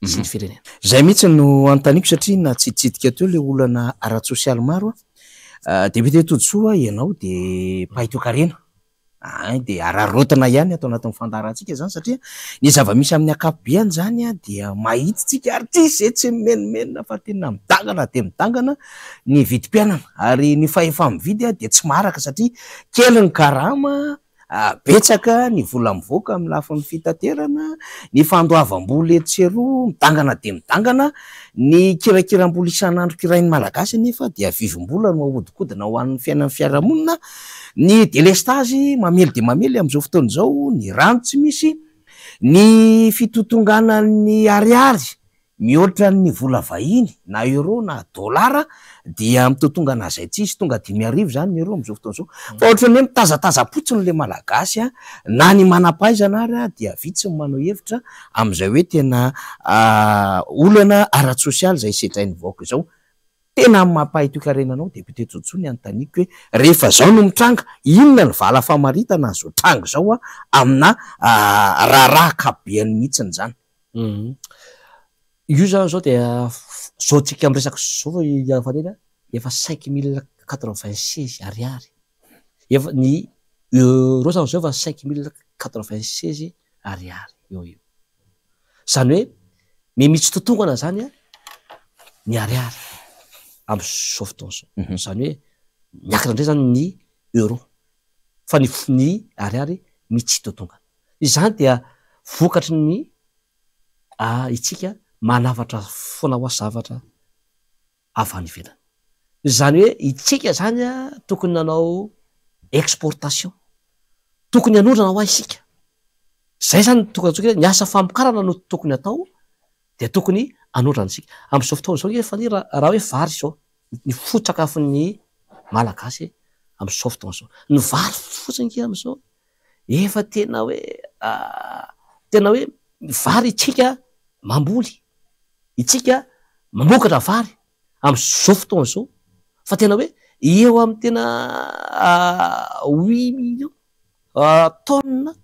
sy ny firenena. Zay mihitsy no anontaniako satria natsiditsidika teo le olana ara-tsosialy maro a. Député Todisoa ianao de mpahay toekarena. Hay dia araraotina ihany ato anatin'ny fandaharantsika izany satria ny zava-misy amin'ny ankapobeany izany dia mahitsy tsika ary tsisy izay tsy mimenomenona fa tena midangana dia midangana ny vidim-piainana ary ny fahefa-mividy dia tsy maharaka satria kely ny karama, betsaka ny vola mivoaka amin'ny lafiny fitaterana, ny fandoavam-bola etsy sy eroa midangana dia midangana, ny kirakiram-bola isan'andro kirain'ny Malagasy anefa dia vivim-bola no ahodikodina ho an'ny fiainan'ny fiarahamonina. Ny delestazy mamely dia mamely amin'izao fotoana izao, ny rano tsy misy, ny fitotonganan'ny ariary mihoatra ny vola vahiny na euro na dolara dia mitotongana izay tsy izy, tonga 5000 izany ny euro amin'izao fotoana izao. Fa ohatran'ny hoe mitazatazam-potsiny ilay Malagasy na ny manam-pahaizana ary dia vitsy ny manao hevitra amin'izay hoe tena olana ara-tsosialy izay sedrain'ny vahoaka izao. Tena amin'ny maha mpahay toekarena anao député Tsotsoa ny anontaniako hoe rehefa zao no mitranga inona ny vala famaritana an'izao tranga izao amina raharaha ankapobeany mihitsiny izany? Io zany zao dia zao tsika miresaka zao i Fanilo a, efa 5096 ariary, efa ny euro zany zao efa 5096 ariary eo eo. Izany hoe miha totongana izany ny ariary amin'izao fotoana izao. Izany hoe miakatra indray izany ny euro fa ny ny ariary mitsitotongana. Izany dia vokatry ny itsika manafatra foana hoa zavatra avy any ivelany. Izany hoe itsika izany tokony nanao exportation, tokony hanondrana hoa isika. Izay izany no tokony ataontsika hoe ny asa famokarana no tokony atao dia tokony hanondrana isika. Amin'izao fotoana izao nge Faniry raha hoe vary izao ny foto-tsakafon'ny Malagasy amin'izao fotoana izao. Ny vary fotsiny nge amin'izao efa tena hoe tena hoe vary isika mamboly. Itsika mamokatra vary amin'izao fotoana izao fa tena hoe eo amin'ny tena 8 millions tonnes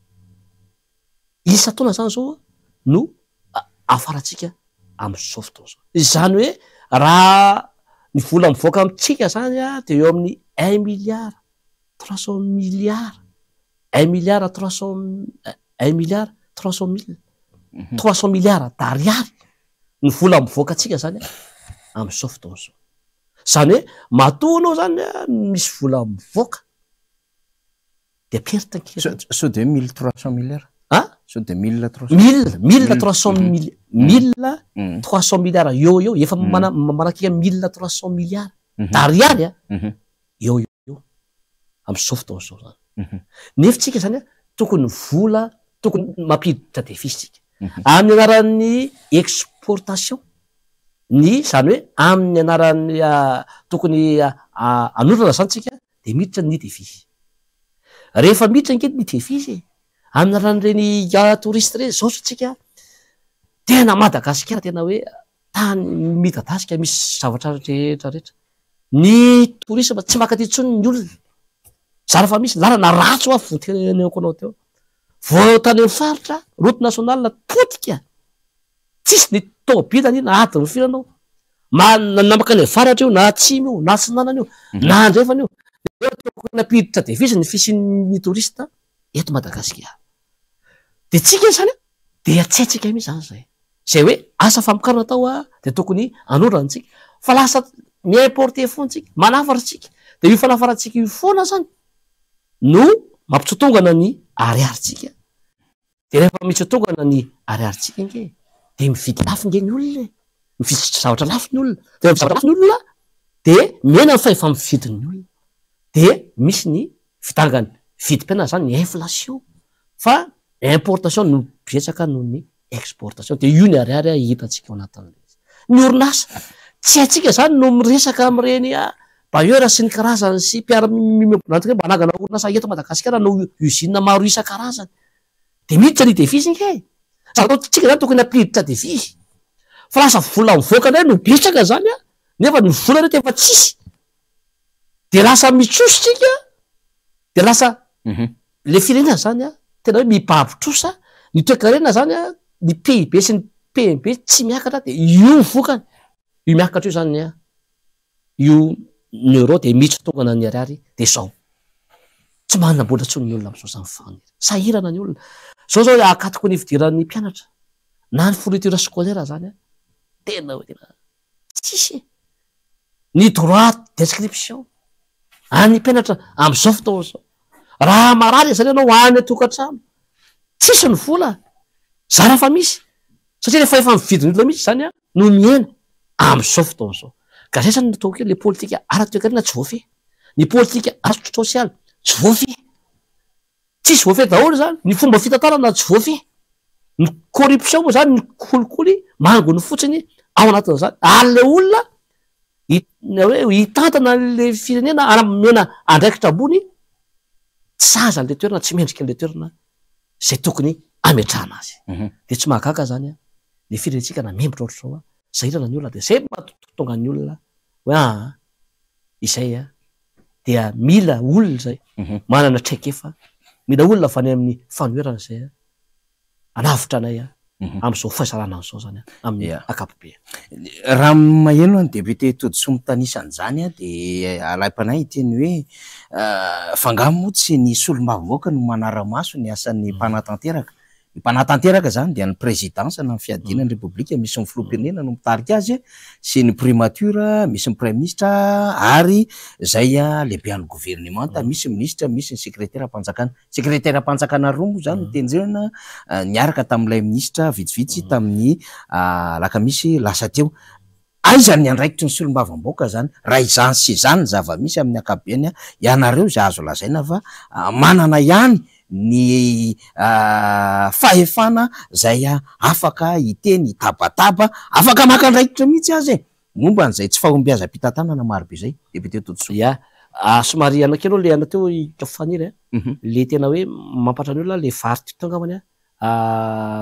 isan-taona izany izao no afarantsika amin'izao fotoana izao. Izany hoe raha ny vola mivoaka amintsika izany dia eo amin'ny un milliard 300 milliards, un milliard 300, un milliard 300 mille, 300 milliards d'ariary ny vola mivoaka antsika zany amin'izao fotoana izao. Izany hoe matoa anao zany misy vola mivoaka dia perte kely. Sao dia hoe 1300 milliards? Ah? Sao de 1300. Mille, 1300 mille, 1300 milliards eo eo, efa mana manakaiky 1300 milliards d'ariary a, eo eo amin'izao fotoana izao zany. Nefa tsika zany a, tokony vola, tokony mampiditra devise tsika. Amin'ny anaran'ny exportation, ny zany hoe amin'ny anaran'ny tokony hanorana zany tsika de miditra ny devise. Rehefa miditra ange ny devise e, amin'ny alalan'ireny touriste ireny, zao zao tsika tena Madagasikara tena hoe tany midadasika misy zavatra rehetra rehetra. Ny tourisme tsy maka aty intsony ny olona. Zara fa misy lalana ratsy hoa voteneniko anao teo. Vao tany amin'ny faritra, route nationale potika. Tsisy ny tôbila anie na adiny firy anao. Ma na mankany avaratra io, na atsimo io, na atsinanana io, na andrefana io. Nefa tokony hampiditra devise ny fisian'ny touriste eto Madagasikara. Dia tsika zany dia tsy haintsika mihitsy zany zay. Zay hoe asa famokarana atao a, dia tokony hanorana antsika. Fa lasa mi-importer foana tsika, manafatra tsika. Dia io fanafarantsika io foana zany no mampitsotongana ny ariarintsika. Dia rehefa mitsotongana ny ariarintsika ange, dia mividy lafo ange ny olona e. Mividy zavatra lafo ny olona. Dia rehefa mividy zavatra lafo ny olona, dia mihena ny fahefa-mividin'ny olona. Dia misy ny fidangan'ny vidim-piainana zany, ny inflation. Fa importation no betsaka noho ny exportation. Dia io ny ariary hitantsika ao anatin'ilay izy. Ny orinasa, tsy haintsika zany no miresaka amin'ireny bailleur sy ny karazany sy mpiara-miombon'antoka hoe mba hanangana orinasa eto Madagasikara no usine maro isan-karazany. Dia miditra ny devise ange e. Zavatra ataontsika zany tokony hampiditra devise. Fa lasa vola mivoaka indray no betsaka zany an, nefa ny vola rehetra efa tsisy. Dia lasa mitrosa tsika, dia lasa le firenena zany an, tena hoe mibaby trosa, ny toekarena zany an, ny PIB sy ny PNB tsy miakatra, dia io vokany, io miakatra io zany an, io ny euro dia mitsitongana ny ariary, dia zao. Tsy manam-bola intsony ny olona amin'izao zany faniry. Sahirana ny olona. Zao zao akatoko ny fidiran'ny mpianatra, na ny fourniture scolaire zany an, tena hoe tena tsisy e. Ny droit d'inscription an'ny mpianatra amin'izao fotoana izao. Raha marary zany ianao any an-tokantrano, tsisy ny vola, zara fa misy, satria rehefa efa mividy ny olona mihitsy zany no mihena amin'izao fotoana izao. Ka zay zany no ataoko hoe le politika ara-toekarena tsy voafehy, ny politika ara-tsosialy tsy voafehy. Tsisy voafehy daholo zany, ny fomba fitantanana tsy voafehy, ny corruption moa zany, ny kolikoly mangony fotsiny ao anatin'izany, ary le olona hoe hitantana an'le firenena ary omena andraikitra ambony, tsy sahaza an'le toerana, tsy mendrika an'le toerana zay tokony hametrahana azy. De tsy mahagaga zany an, ny firenentsika na membotra ohatr'izao an, sahirana ny olona, de zay mahatonga ny olona hoe aa izay an. dia mila olona izay manana traikefa, mila olona avy any amin'ny fanoherana izay hanavotra anay amin'izao fahasarana izao izany amin'ny ankapobeny. Raha maheno an'i député Todisoa mitanisa an'izany dia alaim-panahy hiteny hoe f'angaha moa tsy ny solombavambahoaka no manara-maso ny asan'ny mpanatanteraka? Ny mpanatanteraka izany dia ny présidence na ny fiadiana ny Repoblika, misy ny filoham-pirenena no mitarika azy sy ny primature, misy ny praiminisitra ary izay lehibean'ny governemanta, misy ny minisitra, misy ny sekreteram-panjakana. Sekreteram-panjakana roa moa izany no tendrena niaraka tamin'ilay minisitra vitsivitsy tamin'ny alakamisy lasa teo. Aiza ny andraikitry ny solombavambahoaka zany raha izany sy izany ny zava-misy amin'ny ankapobeny ianareo izay azo lazaina fa manana ihany ny fahefana izay afaka hiteny hitabataba afaka maka andraikitra mihitsy aza e momba an'izay tsy fahombiazam-pitantanana marobe izay Député Todisoa. Ya, somary anao kely aloha le anao teo i Faniry a, le tena hoe mampatra ny olona le vary teo angambany a,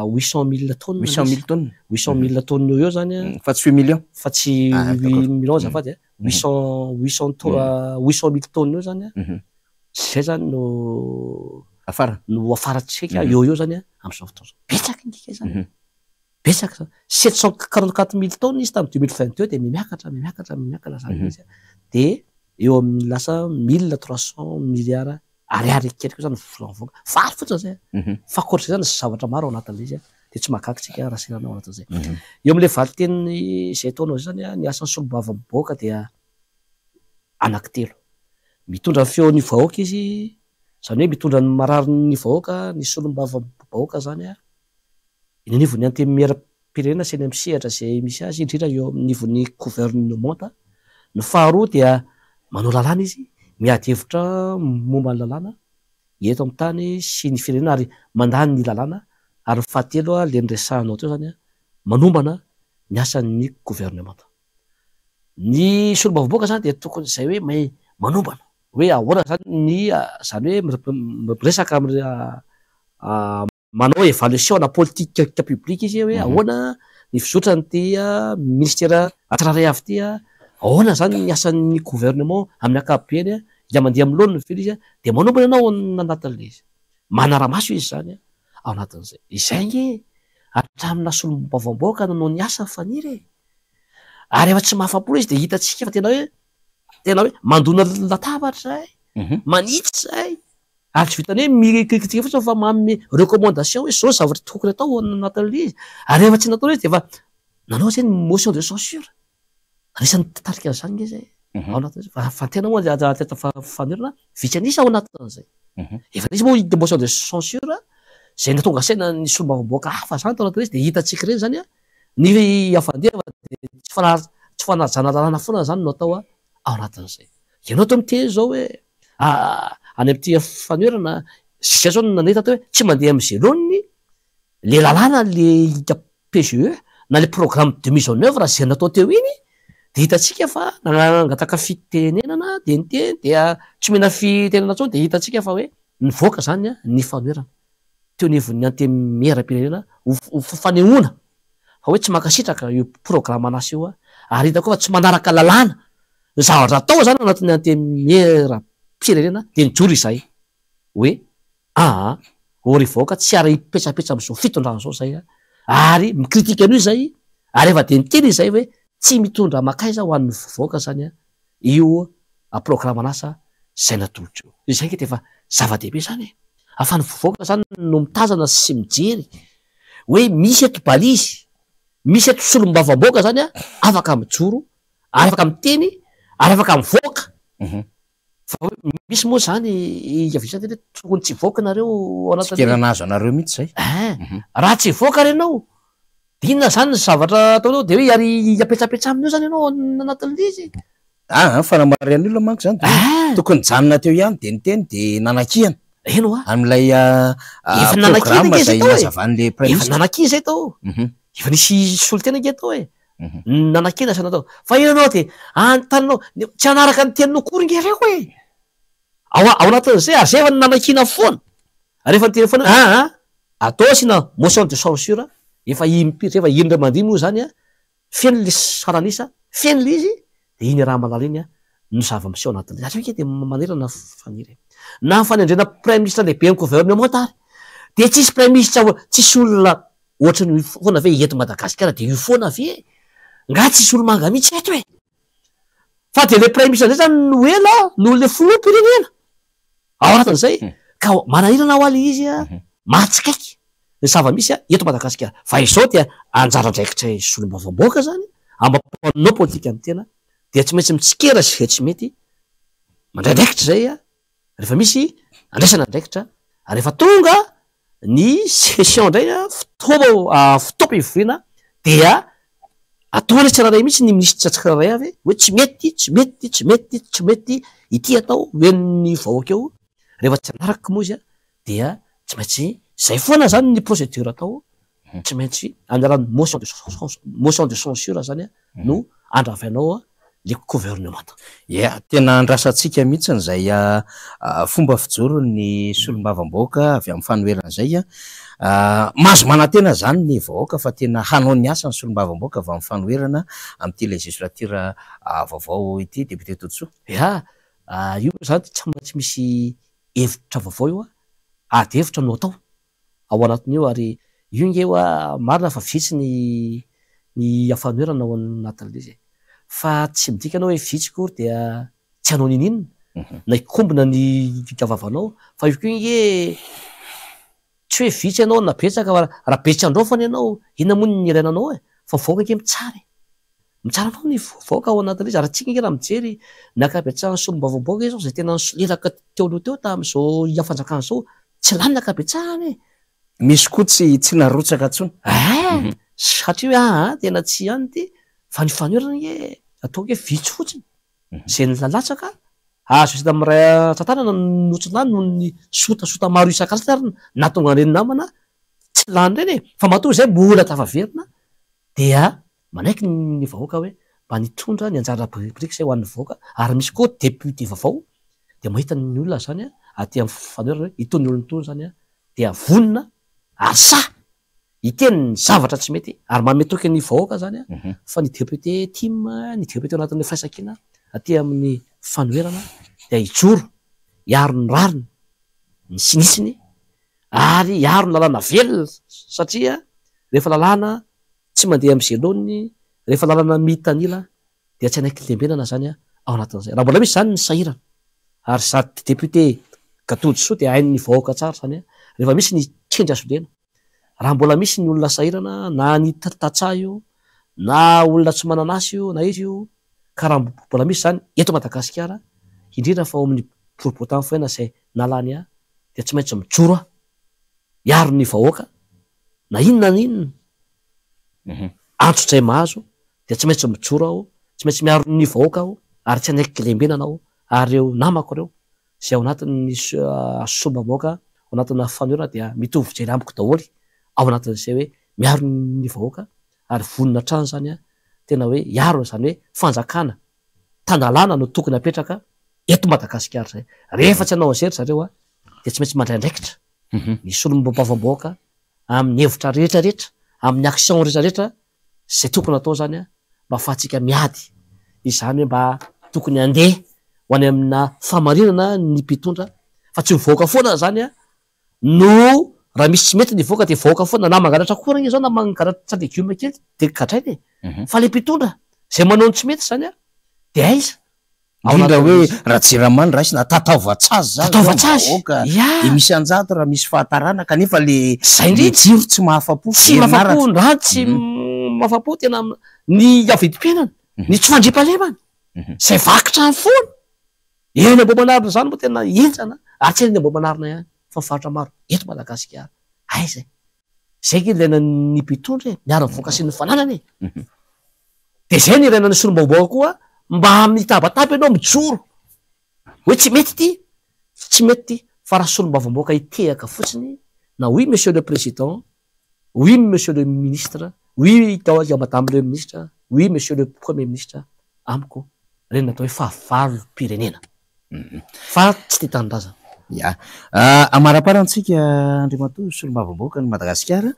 800 000 tonnes. 800 000 tonnes. 800 000 tonnes eo eo zany a. Fa tsy 8 millions. Fa tsy 8 millions azafady a. 800 800 800 000 tonnes eo zany a. Zay zany no Afara. No afarantsika eo eo zany a amin'izao fotoana izao. Betsaka indrindra zany. Betsaka zany. 744 000 tonnes izy tamin'ny 2022 dia mihamiakatra, mihamiakatra, mihamiakatra zany izy a. Dia eo amin'ny lasa 1300 milliards ariary kely koa zany vola mivoaka. Vary fotsiny zay. Fa ankoatr'izay zany zavatra maro ao anatin'ilay izy a. Dia tsy mahagaga tsika raha sehirana ao anatin'izay. Eo amin'ilay valinteny izay ataonao izay zany a, ny asan'ny solombavambahoaka dia anankitelo. Mitondra ny feon'ny vahoaka izy. Izany hoe mitondra ny mararin'ny vahoaka ny solombavambahoaka izany eny anivon'ny Antenimierampirenena sy eny amin'ny sehatra izay misy azy, indrindra eo anivon'ny governemanta. Ny faharoa dia manao lalàna izy, miady hevitra momba ny lalàna eto amin'ny tany sy ny firenena ary mandany ny lalàna. Ary ny fahatelo ilay noresahanao teo izany, manombana ny asan'ny governemanta. Ny solombavambahoaka izany dia tokony izay hoe mahay manombana. Hoe ahoana zany ny zany hoe miresaka amin'ny manao évaluation ana politique publique izy hoe ahoana ny fizotran'ity ministera tsirairay avy ity, ahoana zany ny asan'ny gouvernement amin'ny ankapobeny, dia mandeha amin'ny laoniny ve ilay izy, dia manombana ianao ao anatin'ilay izy. Manara-maso izy zany ao anatin'izay. Izay ange hatramin'ny naha solombavambahoaka nanao ny asany Faniry e! Ary rehefa tsy mahafa-po izy dia hitantsika fa tena hoe Tena hoe mandona latabatra izahay, manitsy izahay, ary tsy vitan'ny hoe mi-critique fotsiny fa manome recommandation hoe izao ny zavatra tokony atao ao anatin'ilay izy. Ary rehefa tsy natao ilay izy dia efa nanao izay ny motion de censure. Anisan'ny mpitarika an'izany ange izay ao anatin'izay. Fa fa tena moa teto fanoherana vitsy an'isa ao anatin'izay. Efa nisy moa iny motion de censure izay nahatonga saina ny solombavambahoaka hafa izany tao anatin'ilay izy dia hitantsika ireny izany an. Ny hafandeha dia tsy fana- tsy fanajana lalàna foana izany no atao ao anatin'izay. Ianao toa miteny izao hoe any amin'ity fanoherana, izay izao no naneta teo hoe tsy mandeha amin'izay laoniny le lalàna le PGE na le programme de mise en oeuvre izay natao teo iny dia hitantsika fa nangataka fitenenana dia niteny dia tsy omena fitenenana intsony dia hitantsika fa hoe nivoaka izany ny fanoherana. teo anivon'ny Antenimierampirenena ho fanehoana fa hoe tsy mankasitraka io programan'asa io ary hita koa fa tsy manaraka lalàna ny zavatra atao izany anatin'ny Antenimierampirenena dia nijoro izahay hoe aa ô ry vahoaka tsy ary hipetsapetsa amin'izao fitondrana izao izay ary mi-critique an'io izay ary efa dia niteny izahay hoe tsy mitondra mankaiza ho an'ny vahoaka izany io programan'asa izay natolotra io. Izay ange dia efa zava-dehibe izany e! Fa ny vahoaka izany no mitazana sy mijery hoe misy eto balizy, misy eto solombavambahoaka izany an, afaka mijoro ary afaka miteny ary afaka mivoaka. Fa hoe misy moa izany avy izany hoe tokony tsy hivoaka nareo ao anatin'ny. Tsikera nahazo anareo mihitsy izay. Ein! Raha tsy hivoaka ary ianao De inona zany ny zavatra ataonao de hoe ary hiapetsapetsa aminy eo zany ianao ao anatin'ilay izy? Aa ny fanamarihan'ny olona manko zany de hoe tokony nijanona teo ihany de niteny de nanakiana Eny hoa. amin'ilay Efa nanakiana programme ange izay zay tao e. nazavan'ilay Efa praiminisitra. nanakiana zay tao. Efa nisy solontena ange tao e. Nanakiana sy natao. Fa eo ianao de anontany tsy hanaraka ny teninao akory nge reo e. Ao ao anatin'izay ary zay efa nanakiana foana. Ary efa niteny foana hoe aa atao asiana motion de censure, efa impiry zay, efa indray mandeha moa zany an, feno le salan'isa, feno le izy, de iny raha-malala iny an no zava-miseho anatin'ilay izy. Ary io ange de manerana Faniry e. Na ny fanendrena praiminisitra lehiben'ny gouvernemanta ary, de tsisy praiminisitra, tsisy olona ohatran'io foana ve eto Madagasikara de io foana ve e? Nga tsisy olo-manga mihitsy eto e? Fa dia ilay praiminisitra indray zany no ela noho ilay filoham-pirenena ao anatin'izay. Ka manahirana hoa ilay izy a, mahatsikaiky ny zava-misy eto Madagasikara. Fa izao dia anjara andraikitray solombavambahoaka zany, amin'ny maha mpanao politika ny tena, dia tsy maintsy mitsikera izay tsy mety, mandray andraikitra izay rehefa misy andraisana andraikitra, ary rehefa tonga ny session indray fotoa fotoam-pivoriana dia ataony tsirairay mihitsy ny minisitra tsirairay avy hoe tsy mety ity, tsy mety ity, tsy mety ity, tsy mety ity, ity atao ho henon'ny vahoaka eo, rehefa tsy hanaraka moa izy dia tsy maintsy izay foana izany ny procédure atao, tsy maintsy amin'ny alalan'ny motion de motion de censure zany no andravainao le gouvernemanta. Ya, tena andrasantsika mihitsy izay fomba fijoron'ny solombavambahoaka avy amin'ny fanoherana izay. Mahazo manantena izany ny vahoaka fa tena hanao ny asany solombavambahoaka avy amin'ny fanoherana amin'ity legislature vaovao ity, Député Todisoa. Ya, io moa izany tsy maintsy misy hevitra vaovao io, ady hevitra no atao ao anatin'io ary io nge hoa marina fa vitsy ny ny fanoherana ao anatin'ilay izy e! Fa tsy midika anao hoe vitsy akory dia tsy hanao ninininona na hikombona ny vavanao fa io koa nge tsy hoe vitsy ianao na betsaka fa raha be tsy andraofana ianao inona moa ny ilaina anao e! Fa vahoaka nge mitsara e! Mitsara anao ny vahoaka ao anatin'ilay izy ary antsika ange raha mijery ny ankabetsahan'ny solombavambahoaka izao izay tena nisolelaka teo aloha teo tamin'izao fanjakana izao, tsy lany ny ankabetsahany e! Misy koa tsy tsy narotsaka intsony. Eh! Satria hoe aa tena tsy ihany ity fa ny fanoherana ange ataoko hoe vitsy fotsiny izay nilatsaka azo isaina amin'ny iray rantsan-tanana no tsy lany noho ny sotasota maro isan-karazany ary nahatonga an'ireny namana tsy lany ireny e! Fa matoa izay mbola tafaverina dia Manaiky ny vahoaka hoe mba nitondra ny anjara biriky izay ho an'ny vahoaka ary misy koa député vaovao dia mahita ny olona izany aty amin'ny fanoherana hoe itony olona itony izany dia vonona ary sahy hiteny ny zavatra tsy mety ary manome toky ny vahoaka izany fa ny député tim, ny député ao anatin'ny firaisankina aty amin'ny fanoherana dia hijoro hiaro ny rariny, ny sinisiny ary hiaro ny lalàna velona satria rehefa lalàna Tsy mandeha amin'izay laoniny, rehefa lalana mitanila dia tsy hanaiky lembenana zany ao anatin'izay. Raha mbola misy zany ny sahirana, ary sady député Gatodisoa dia hain'ny vahoaka tsara zany, rehefa misy ny tsindry azo lena, raha mbola misy ny olona sahirana na ny tantsaha io, na olona tsy manana asa io na iza io, ka raha mbola misy zany eto Madagasikara, indrindra fa ao amin'ny boriborintany fahenina izay nalany ahy, dia tsy maintsy mijoro aho hiaro ny vahoaka na inona na inona antsojay mahazo dia tsy maintsy mijoro aho, tsy maintsy miaro ny vahoaka aho ary tsy hanaiky lembenana aho ary ireo namako ireo izay ao anatin'ny solombavambahoaka ao anatina fanoherana dia mitovy fijery amiko daholo ao anatin'izay hoe miaro ny vahoaka ary vonona hatrany izany aho tena hoe hiaro an'izany hoe fanjakana tan-dalàna no tokony hapetraka eto Madagasikara izay. Rehefa tsy hanao an'izay ry zareo dia tsy maintsy mandray andraikitra ny solombavambahoaka amin'ny hevitra rehetra rehetra, amin'ny action rehetra rehetra izay tokony atao izany mba afahantsika miady izany hoe mba tokony handeha ho any amina fahamarinana ny mpitondra fa tsy mivoaka foana izany no raha misy tsy mety ny hivoaka dia vahoaka foana na mangalatra akora anie zao na mangalatra legioma kely dia gadraina e mhm. fa le mpitondra zay manao ny tsy mety zany a dia aiza indrindra hoe raha jirama no raisina tataovatsazy zany tataovatsazy vahoaka dia misy anjato raha misy fahatarana kanefa le zay le jiro tsy mahafapo tsy mahafapo ny rano tsy mhm. mahafapo tena ny avidim-piainana mhm. ny tsy fandriampahalemana zay vaky trano foana Eny Ambohimanarina izany moa tena henjana ary tsy eny Ambohimanarina ihany fa faritra maro eto Madagasikara. Aiza e? Izay ange ilaina ny mpitondra e, miaro ny voka sy ny fananana e. Dia izay no ilaina ny solombavambahoaka koa mba mitabataba ianao mijoro hoe tsy mety ity, tsy mety ity fa raha solombavambahoaka hitehaka fotsiny na oui monsieur le président, oui monsieur le ministre, oui madame le ministre, oui monsieur le premier ministre, amiko ireny no atao hoe fahavalom-pirenena fa tsy tia tanindrazana. Ya. Amaraparantsika Andriamatoa Solombavambahoakan'i Madagasikara,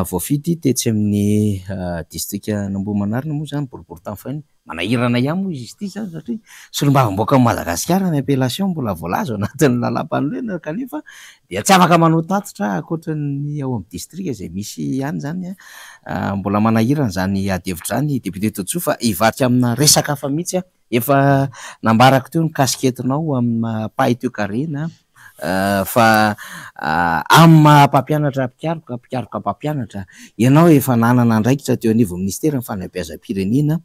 voafidy tetsy amin'ny distrikan'Ambohimanarina moa izany, boriborintany fahiny. Manahirana ihany moa izy ity izany satria solombavambahoakan'i Madagasikara ny appellation mbola voalaza ao anatin'ny lalàmpanorenana kanefa dia tsy afaka manao tatitra ankoatra ny ao amin'ny distrika izay misy ihany izany. Mbola manahirana izany adihevitra izany député Todisoa fa hivadika amina resaka hafa mihitsy aho. Efa nambarako teo ny casquette-nao amin'ny maha mpahay toekarena fa amin'ny maha mpampianatra mpikaroka, mpikaroka mpampianatra, ianao efa nanana andraikitra teo anivon'ny minisiteran'ny fanabeazam-pirenena.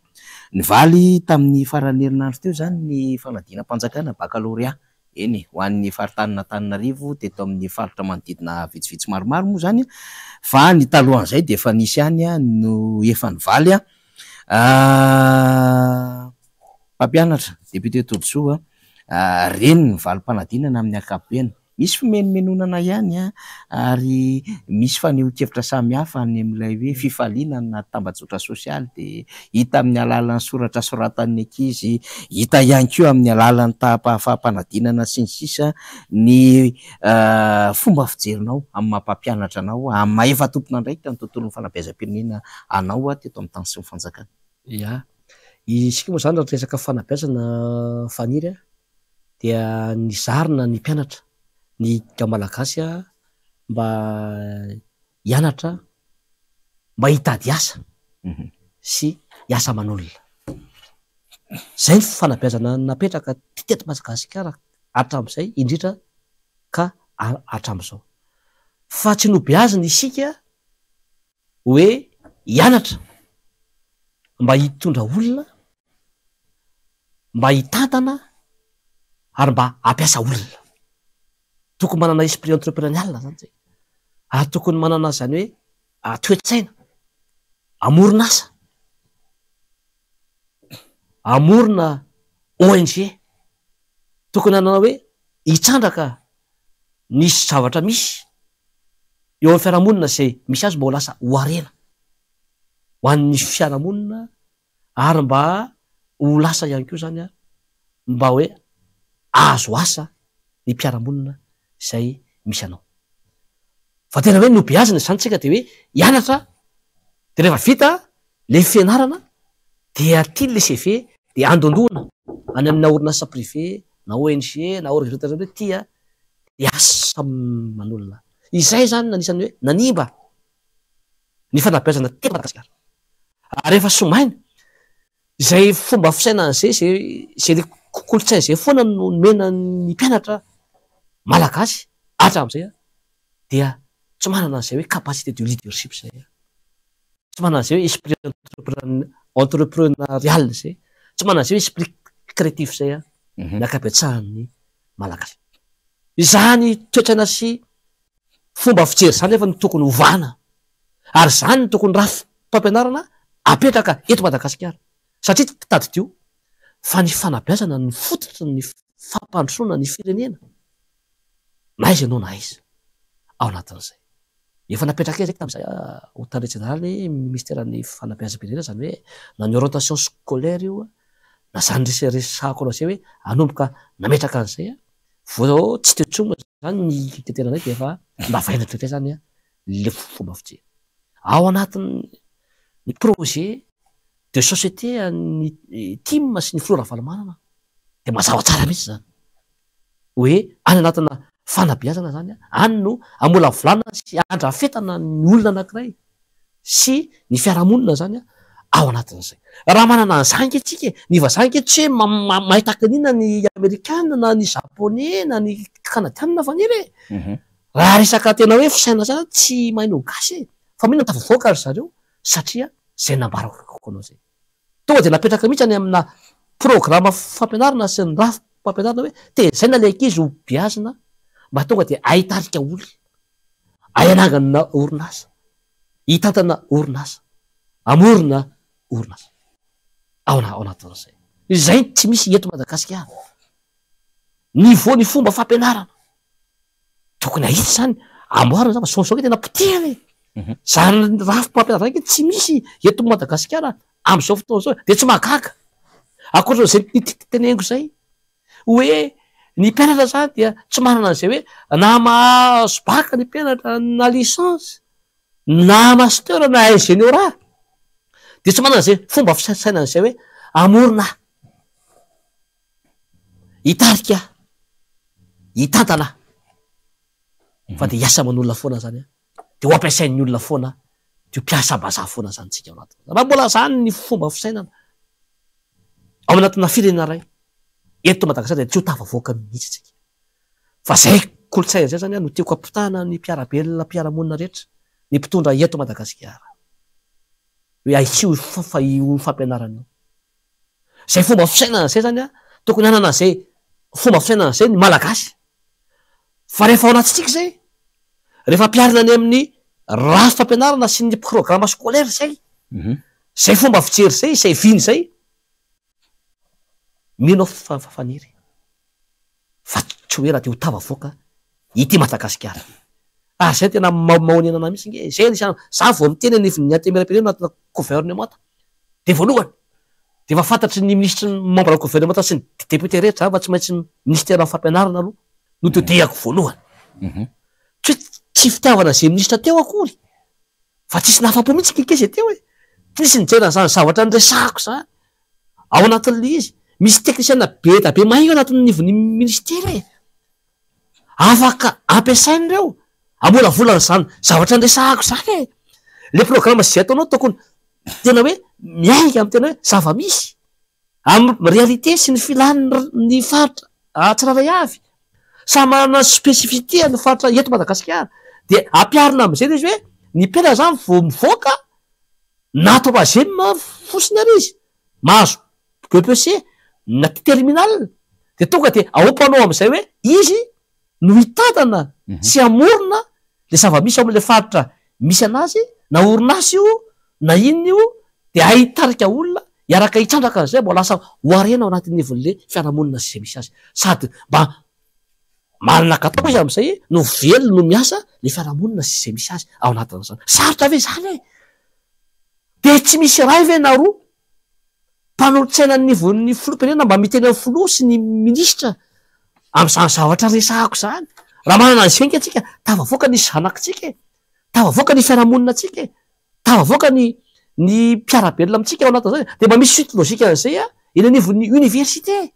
Nivaly tamin'ny faran'ny herinandro teo izany ny fanadinam-panjakana bakalorea, eny ho an'ny faritanin'Antananarivo teto amin'ny faritra manodidina vitsivitsy maromaro moa izany fa ny talohan'izay dia efa nisy ihany no efa nivaly. Mpampianatra, député Todisoa, reny ny valim-panadinana amin'ny ankapobeny. Misy fimenomenonana ihany ary misy fanehoan-kevitra samihafa any amin'ilay hoe fifaliana anaty tambajotra sosialy dia hita amin'ny alalan'ny soratra soratan'ny ankizy, hita ihany koa amin'ny alalan'ny taham-pahafaham-panadinana sy ny sisa ny fomba fijerinao amin'ny maha mpampianatra anao, amin'ny maha efa tompon'andraikitra ny tontolon'ny fanabeazam-pirenena anao teto amin'ny tany sy ny fanjakana. Ya. Isika moa izany raha resaka fanabeazana Faniry a, dia nizarina ny mpianatra, ny Malagasy mba hianatra mba hitady asa sy hiasa aman'olona. Izay ny fanabeazana napetraka teto Madagasikara hatramin'izay indrindra ka hatramin'izao. Fa tsy nobeazina isika hoe hianatra. mba hitondra olona, mba hitantana ary mba hampiasa olona. Tokony manana esprit entrepreneurial zany tsika ary tokony manana zany hoe toe-tsaina hamorona asa, hamorona ONG, tokony hanana hoe hitrandraka ny zavatra misy eo amin'ny fiarahamonina izay misy azy mba ho lasa ho harena ho an'ny fiarahamonina ary mba ho lasa ihany koa zany mba hoe ahazo asa ny mpiara-monina izay misy anao. Fa tena hoe nobeazina izany tsika de hoe hianatra de rehefa vita le fianarana de aty le CV de andondoana any amina orinasa privé na ONG na organisation hoe ty a de asa aman'olona. Izay zany no anisan'ny hoe nanimba ny fanabeazana teto Madagasikara. Ary efa somaina Izay fomba fisainana izay, izay izay le kolontsaina izay foana no nomena ny mpianatra malagasy hatramin'izay dia tsy manana an'izay hoe capacité de leadership izay, tsy manana an'izay hoe esprit entrepreneurial izay, tsy manana an'izay hoe esprit créatif izay ny ankabetsahan'ny malagasy. Izany toetsaina sy fomba fijery izany nefa no tokony hovana ary izany no tokony rafi-pampianarana apetraka eto Madagasikara satria tadidio fa ny fanabeazana no fototry ny fampandrosoana ny firenena na aiza ianao na aiza ao anatin'izay. Efa napetrakay izay tamin'izay ho tale jeneraly minisiteran'ny fanabeazam-pirenena izany hoe na ny orientation scolaire io na izany resahako anao izay hoe hanomboka nametraka an'izay vao tsy teo intsony moa izany ny teteranay dia efa navaina hatreo izany le fomba fijery. Ao anatin'ny projet de société an'ny tim sy ny filoha Ravalomanana dia mazava tsara mihitsy izany hoe any anatina fanabeazana izany, any no amolavolana sy andrafetana ny olona anankiray sy ny fiarahamonina izany ao anatin'izay. Raha manana an'izany ange tsika e, ny vazaha ange tsy hoe mahay tahaka an'inona ny amerikana na ny japoney na ny kanadiana fa nira e. Raha resaka tena hoe fisainana zany tsy mahay no gasy e! Fa mino tafavoaka ry zareo satria zay nambarako anao zay. Tonga dia napetraka mihitsy any amina programa fampianarana sy ny rafi-pampianarana hoe tezaina le ankizy ho beazina mba tonga dia hahay hitarika olona, hahay hanangana orinasa, hitantana orinasa, hamorona orinasa. Ao anatin'izay. Izay tsy misy eto Madagasikara. Niveau ny fomba fampianarana. Tokony ahitsy izany, amboarina izany fa sao sao tena potehina e. Izany rafi-pampianarana izany tsy misy eto Madagasikara amin'izao fotoana izao dia tsy mahagaga. Ankoatran'izay teneniko izay hoe ny mpianatra izany dia tsy manana an'izay hoe na mahazo bac ny mpianatra na licence na master na ingéniorat dia tsy manana izay fomba fisainana izay hoe hamorona Hitarika, hitantana fa dia hiasa aman'olona foana zany an, dia ho ampiasain'ny olona foana, dia ho mpiasa-bazaha foana zany tsika ao anatin'izany. Raha mbola zany ny fomba fisainana ao anatina firenena iray eto Madagasikara dia tsy ho tafavoaka mihitsy tsika. Fa zay kolontsaina zay zany an no tiako ampitana ny mpiara-belona, mpiara-monina rehetra, ny mpitondra eto Madagasikara. Hoe ahitsio io fampianarana io. Zay fomba fisainana zay zany an, tokony hanana an'izay fomba fisainana zay ny Malagasy. Fa rehefa ao anatintsika zay, rehefa ampiharina any amin'ny rafi-pampianarana sy ny programme scolaire zay, zay fomba fijery zay, zay vina zay, mino aho fa faniry fa tsy ho ela dia ho tafavoaka ity Madagasikara. Ary zay no tena mahonena anah mihitsy nge e, zay anisan'ny, za vao miteny anivon'ny antenimierampirenena anatina gouvernemanta dia voalohany dia efa fantatry ny minisitry ny membre gouvernemanta sy ny député rehetra za fa tsy maintsy minisiteran'ny fampianarana aloha no todihako voalohany. Tsy hoe tsy fitiavana ze minisitra teo akory fa tsisy nahafapo mihitsy kike ze teo e, tsy nisy nijery an'izany zavatra niresahako zany ao anatin'le izy, misy technicien be dia be mahay io anatin'ny nivon'ny ministera e. Afaka ampiasaina ireo hamolavolana izany zavatra niresahako izany e! Le programme izay ataonao tokony tena hoe miainga amin'ny tena hoe zava-misy, amin'ny réalité sy ny filan'ny faritra tsirairay avy. Samy manana ny spécificité ny faritra eto Madagasikara. Dia ampiharina amin'izay ilay izy hoe ny mpianatra izany vao mivoaka. Na troisième fotsiny ary izy, mahazo BEPC na terminale, dia tonga dia aompanao amin'izay hoe izy no hitantana sy hamorona le zava-misy ao amin'ilay faritra misy anazy, na orinasa io na inona io, dia hay hitarika olona hiaraka hitrandraka an'izay mba ho lasa ho harena ao anatin'ny ivon'ilay fiarahamonina izay misy azy. Sady mba manana katao izy amin'izay no velona no miasa le fiarahamonina sy izay misy azy ao anatin'izany. Sarotra ve izany e? Dia tsy misy iray ve na roa mpanolotsaina anivon'ny filoham-pirenena mba miteny amin'ny filoha sy ny minisitra amin'izany zavatra resahako izany? Raha manana an'izay ange tsika, tafavoaka ny zanakitsika e, tafavoaka ny fiarahamonina-tsika e, tafavoaka ny ny mpiara-belona amintsika ao anatin'izany e. Dia mba misy suite logique an'izay eny anivon'ny université.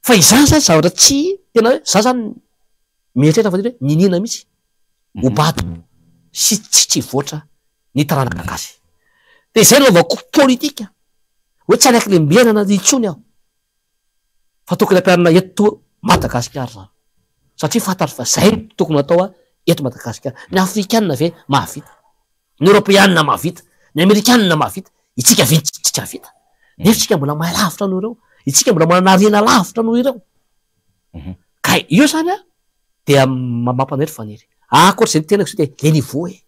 Fa izany zany zavatra tsy tena hoe za zany mieritreritra fa hoe niniana mihitsy ho bado sy tsy tsy hivoatra ny taranaka gasy. Dia izay no anaovako politika hoe tsy hanaiky lembenana intsony aho fa tokony ampiharina eto Madagasikara izany satria fantatro fa izay no tokony hatao eto Madagasikara. Ny Afrikana ve mahavita? Ny Eoropeana mahavita, ny Amerikana mahavita, itsika ve tsy hahavita? Nefa isika mbola mahay lavitra noho ireo, itsika mbola manana harena lavitra noho ireo. Ka io zany an, dia mampanahy ry Faniry. Ankoatra izay nitenenako izay dia le niveau e.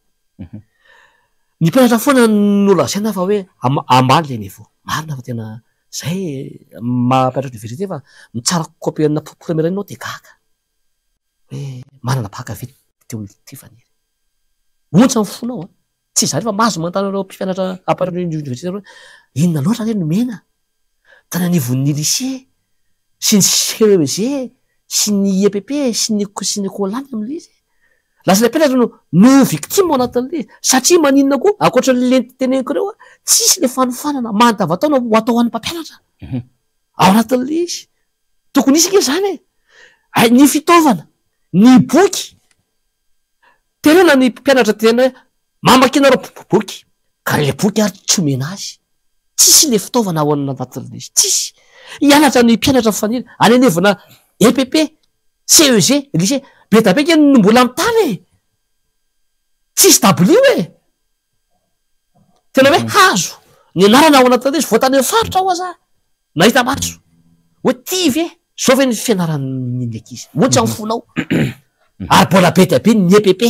Ny mpianatra foana no lazaina fa hoe ambany le niveau. Marina fa tena zay maha mpianatra université fa mitsara copie-na première année ianao dia gaga. Hoe manana bac ve ity olona ity Faniry? Ontsa ny fonao an! Tsy izaho rehefa mahazo manontany an'ireo mpianatra ampianatra eny université ireo hoe inona loatra re no nomena tany anivon'ny lycée sy ny CEG sy ny IEPP sy ny sy ny école any amin'ilay izy. Lasa ilay mpianatra no no victime ao anatin'ilay izy satria maninona koa ankoatra an'ilay teneniko ireo an, tsisy ilay fanofanana mandavataona ho atao an'ny mpampianatra ao anatin'ilay izy. Tokony hisy ange izany e! Hay ny fitaovana, ny boky. Terena ny mpianatra tena hoe mamaky nareo boky, ka le boky ary tsy omena azy. Tsisy le fitaovana ao anatin'ilay izy, tsisy. Hianatra ny mpianatra faniry any anivona EPP, CEG, lycée, be dia be ange no mbola mitana e! Tsisy dabilio e! Tena hoe hazo ny anarana ao anatin'ilay izy, vao tany amin'ny faritra aho aza nahita maso hoe ty ve, zao ve ny fianaran'ny ankizy, ontsa ny fonao. Ary mbola be dia be ny EPP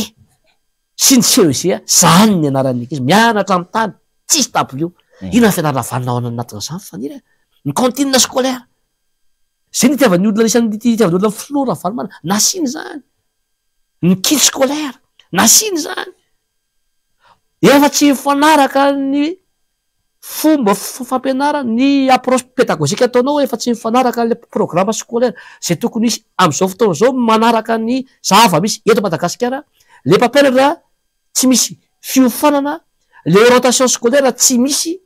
sy ny CEG, zany ny anaran'ny ankizy, mianatra amin'ny tany, tsisy dabilio. Inona ny fianarana vanona ao anatin'izany Faniry a? Ny cantine scolaire, zay ny itiavan'ny olona anisan'ny itiavan'ny olona ny filoha Ravalomanana, nasiany izany. Ny kit scolaire, nasiany izany. Efa tsy mifanaraka ny fomba fampianarana, ny approche pédagogique ataonao efa tsy mifanaraka ilay programme scolaire izay tokony hisy amin'izao fotoana izao manaraka ny zava-misy eto Madagasikara, ilay mpampianatra tsy misy fiofanana, ilay orientation scolaire tsy misy,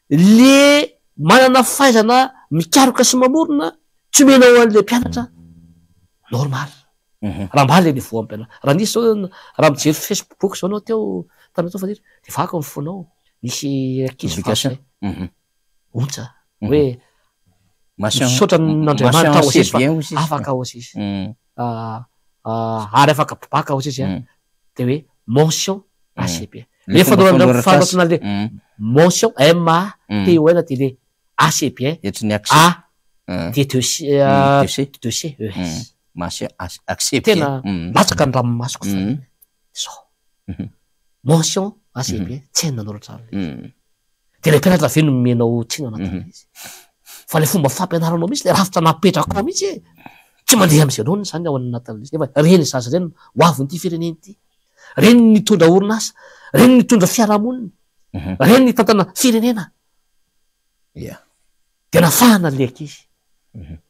le manana fahaizana mikaroka sy mamorona tsy omenao an'ilay mpianatra normal. Raha ambany le niveau ampianarina. Raha nisy zao, raha mijery Facebook zao anao teo tamin'ny teo Faniry, de vaky ny fonao, nisy ankizy vavy zay, ontsa, hoe misaotra an'Andriamanitra hozy izy fa afaka hozy izy, ary afaka baka hozy izy an, de hoe mention assez bien. Le fanoratana le mention, M A T O N de le assez bien, A D deux C, deux C E S. Masy accès bien. Tena latsaka ny ranomasoko fa zao. Mention assez bien, tsy hainy nanoratra an'ilay izy. Dia ilay mpianatra ve no omenao tsiny ao anatin'ilay izy? Fa ilay fomba fampianaranao mihitsy, ilay rafitra napetrakao mihitsy e, tsy mandeha amin'izay laoniny izany ao anatin'ilay izy. Nefa ireny zaza ireny ho avin'ity firenena ity. Ireny nitondra orinasa, ireny nitondra fiarahamonina, ireny nitantana firenena. Dia nafahana ilay ankizy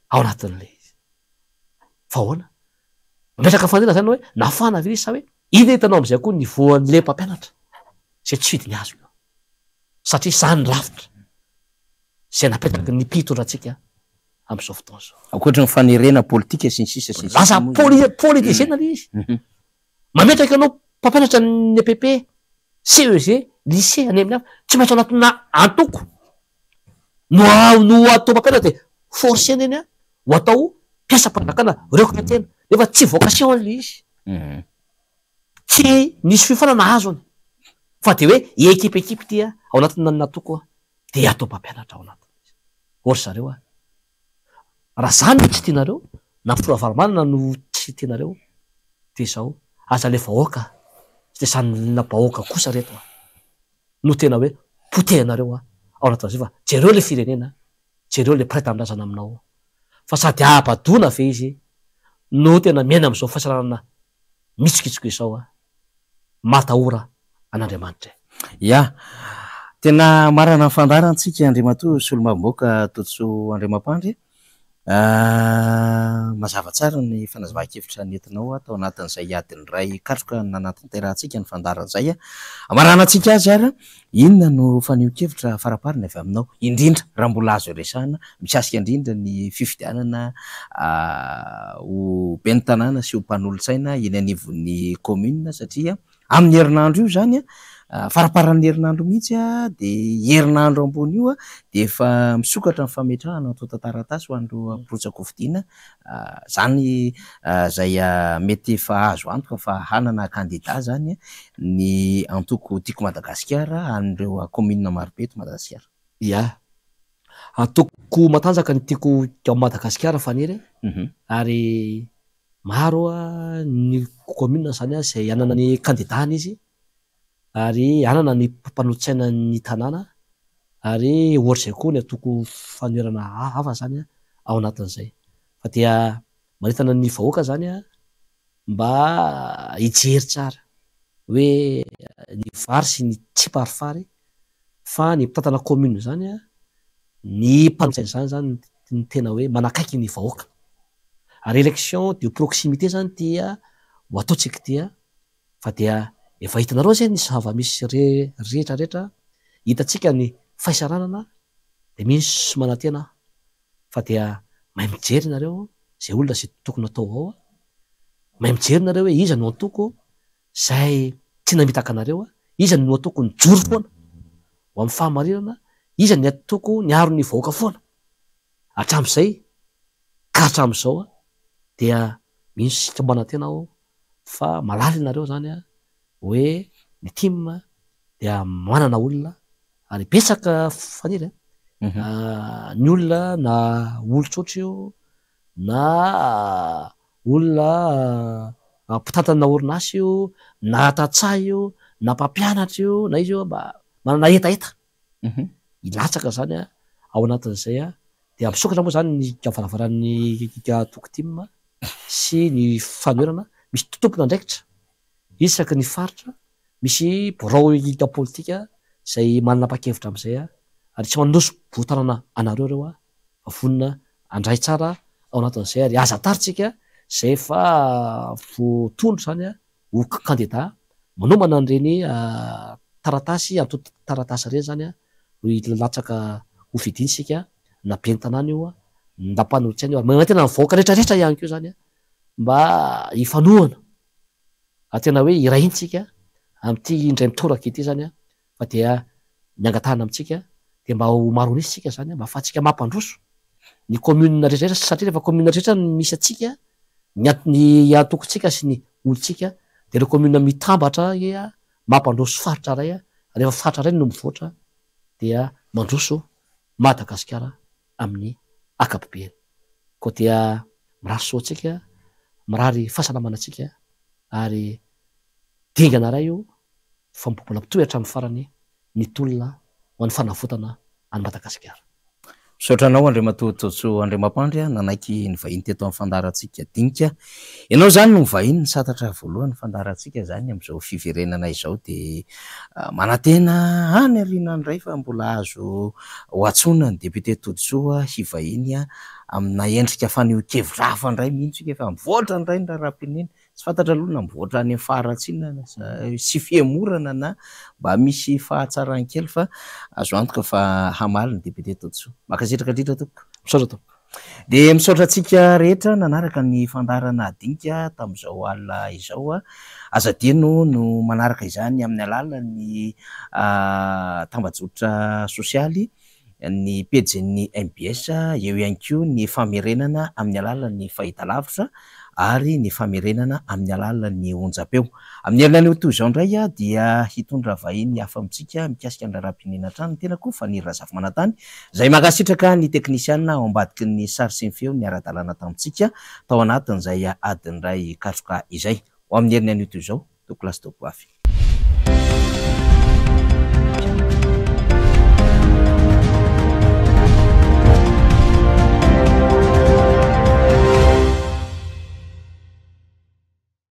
ao anatin'ilay izy. Fa ahoana? Mametraka fanontaniana zany hoe nafana ve izy sa hoe inona hitanao amin'izay koa niveau an'ilay mpampianatra izay tsy fidiny azo io. Satria izany ny rafitra izay napetraky ny mpitondra antsika amin'izao fotoana izao. Ankoatry ny fanerena politika sy ny sisa sy ny sisa Lasa moa izany. poli- politisena ilay izy. Mametraka ianao mpampianatra ny EPP, CEG, lycée any amin'ny hafa, tsy maintsy ao anatina antoko no no atao mpampianatra dia forcer-na eny ho atao mpiasam-panjakana recruter-na nefa tsy vocation ilay izy. Tsy nisy fiofanana azony. Fa dia hoe ekipa ekipa ity ao anatin'ny antoko dia atao mpampianatra ao anatiny. Ô ry zareo a! Raha zany no tsy tianareo, na Filoha Ravalomanana no tsy tianareo, dia izao, aza le vahoaka tsy dia zana-bahoaka kosa reto a! No tena hoe potehinareo ao anatin'izay fa jereo le firenena, jereo le mpiray tanindrazana aminao fa sady ahabadoana ve izy no tena miaina amin'izao fahasalamana mitsokitsoka izao a! Matahora an'Andriamanitra e! Ya. Tena marina ny fandaharantsika Andriamatoa Solombavambahoaka Todisoa Andriamampandry a. Mazava tsara ny fanazavan-kevitra nentinao tao anatin'izay adiny iray katroka nanatanterahantsika ny fandaharana izay. Hamaranantsika azy ary, inona no fanehoan-kevitra faraparany avy aminao, indrindra raha mbola azo resahana mikasika indrindra ny fifidianana ho ben'ny tanàna sy ho mpanolotsaina eny anivon'ny commune satria Amin'ny herinandro io izany an, faramparan'ny herinandro mihitsy an, dia herinandro ambony io an, dia efa misokatra ny fametrahana antontan-taratasy ho an'ireo mpirotsak'hofidiana. Izany izay mety efa azo antoka fa hanana kandida izany ny antoko Tiako Madagasikara an'ireo kaominina marobe eto Madagasikara. Ia. Antoko matanjaka ny Tiako Madagasikara Faniry ary Maro ny commune zany izay hanana ny kandidany izy ary hanana ny mpanolotsaina ny tanàna ary ohatr'izay koa ny antoko fanoherana hafa zany ao anatin'izay. Fa dia manentana ny vahoaka zany mba hijery tsara hoe ny vary sy ny tsimparifary fa ny mpitantana commune zany, ny mpanolotsaina izany zany no tena hoe manakaiky ny vahoaka. Ary élection de proximité zany ity ho ataontsika ity fa dia efa hitanareo zay ny zava-misy rehetra rehetra, hitantsika ny fahisaranana dia mino sy manantena aho fa dia mahay mijery nareo zay olona zay tokony atao ao, mahay mijery nareo hoe iza no antoko zay tsy namitaka anareo, iza no antoko nijoro foana ho amin'ny fahamarinana, iza ny antoko niaro ny vahoaka foana hatramin'izay Ka hatramin'izao dia mino sy manantena aho fa malala ianareo izany hoe ny tim dia manana olona ary betsaka Faniry a, ny olona na olon-tsotra io na olona mpitantana orinasa io na tantsaha io na mpampianatra io na iza io mba manana hetaheta hilatsaka izany ao anatin'izay Dia misokatra moa izany ny varavaran'ny antoko tim sy ny fanoherana, misy tompon'andraikitra isaky ny faritra, misy birao politika izay manana mpakevitra amin'izay ary tsy manoso-bohon-tanana anareo ireo fa vonona handray tsara ao anatin'izay ary aza tarintsika izay efa voatondro izany ho kandida manomana an'ireny taratasy antontan-taratasy ireny izany ho hilatsaka ho fidiana isika na ben'ny tanàna io na mpanolotsaina io ary manantena ny vahoaka rehetra rehetra ihany koa izany mba hifanohana ary tena hoe hiray hina isika amin'ity indray mitoraka ity izany fa dia ny angatahana amintsika dia mba ho maro an'isa isika izany mba ahafahantsika mampandroso ny commune rehetra rehetra satria rehefa commune rehetra no misy antsika ny ny antokontsika sy ny olontsika dia ireo commune mitambatra mampandroso faritra iray rehefa faritra iray no mivoatra dia mandroso Madagasikara amin'ny ankapobeny. Koa dia mirary soa antsika, mirary fahasalamana antsika ary dingana iray io fa mbola mitohy hatramin'ny farany ny tolona ho an'ny fanavotana an'i Madagasikara. Misaotra anao Andriamatoa Todisoa Andriamampandry nanaiky nivahiny teto amin'ny fandaharantsika Dinika. Ianao izany no nivahiny nisantatra voalohany ny fandaharantsika izany amin'izao fiverenana izao dia manantena any aoriana any indray fa mbola azo ho antsoina ny député Todisoa hivahiny amina endrika fanehoan-kevitra hafa indray mihitsy isika fa mivoatra indray ny raharaham-pirenena. Tsy fantatra aloha na mivoatra any amin'ny faharatsiana sy fihemorana na mba misy fahatsarany kely fa azo antoka fa hamaly ny député Todisoa. Mankasitraka indrindra tompoko. Misaotra tompoko. Dia misaotra antsika rehetra nanaraka ny fandaharana dinika tamin'izao alina izao. Aza adino no manaraka izany amin'ny alalan'ny tambajotra sosialy. ny pejin'ny mbs, eo ihany koa ny famerenana amin'ny alalan'ny fahitalavitra. ary ny famerenana amin'ny alalan'ny onjam-peo. Amin'ny herinanio toy izao indray dia hitondra vahiny hafa amintsika mikasika ny raharaham-pirenena hatrany ny tenako, Faniry Razafimanantany, izay mankasitraka ny teknisiana ao ambadiky ny sary sy ny feo niara-dalàna tamintsika tao anatin'izay adiny iray katroka izay. Ho amin'ny herinanio toy izao, Tompokolahy sy Tompokovavy.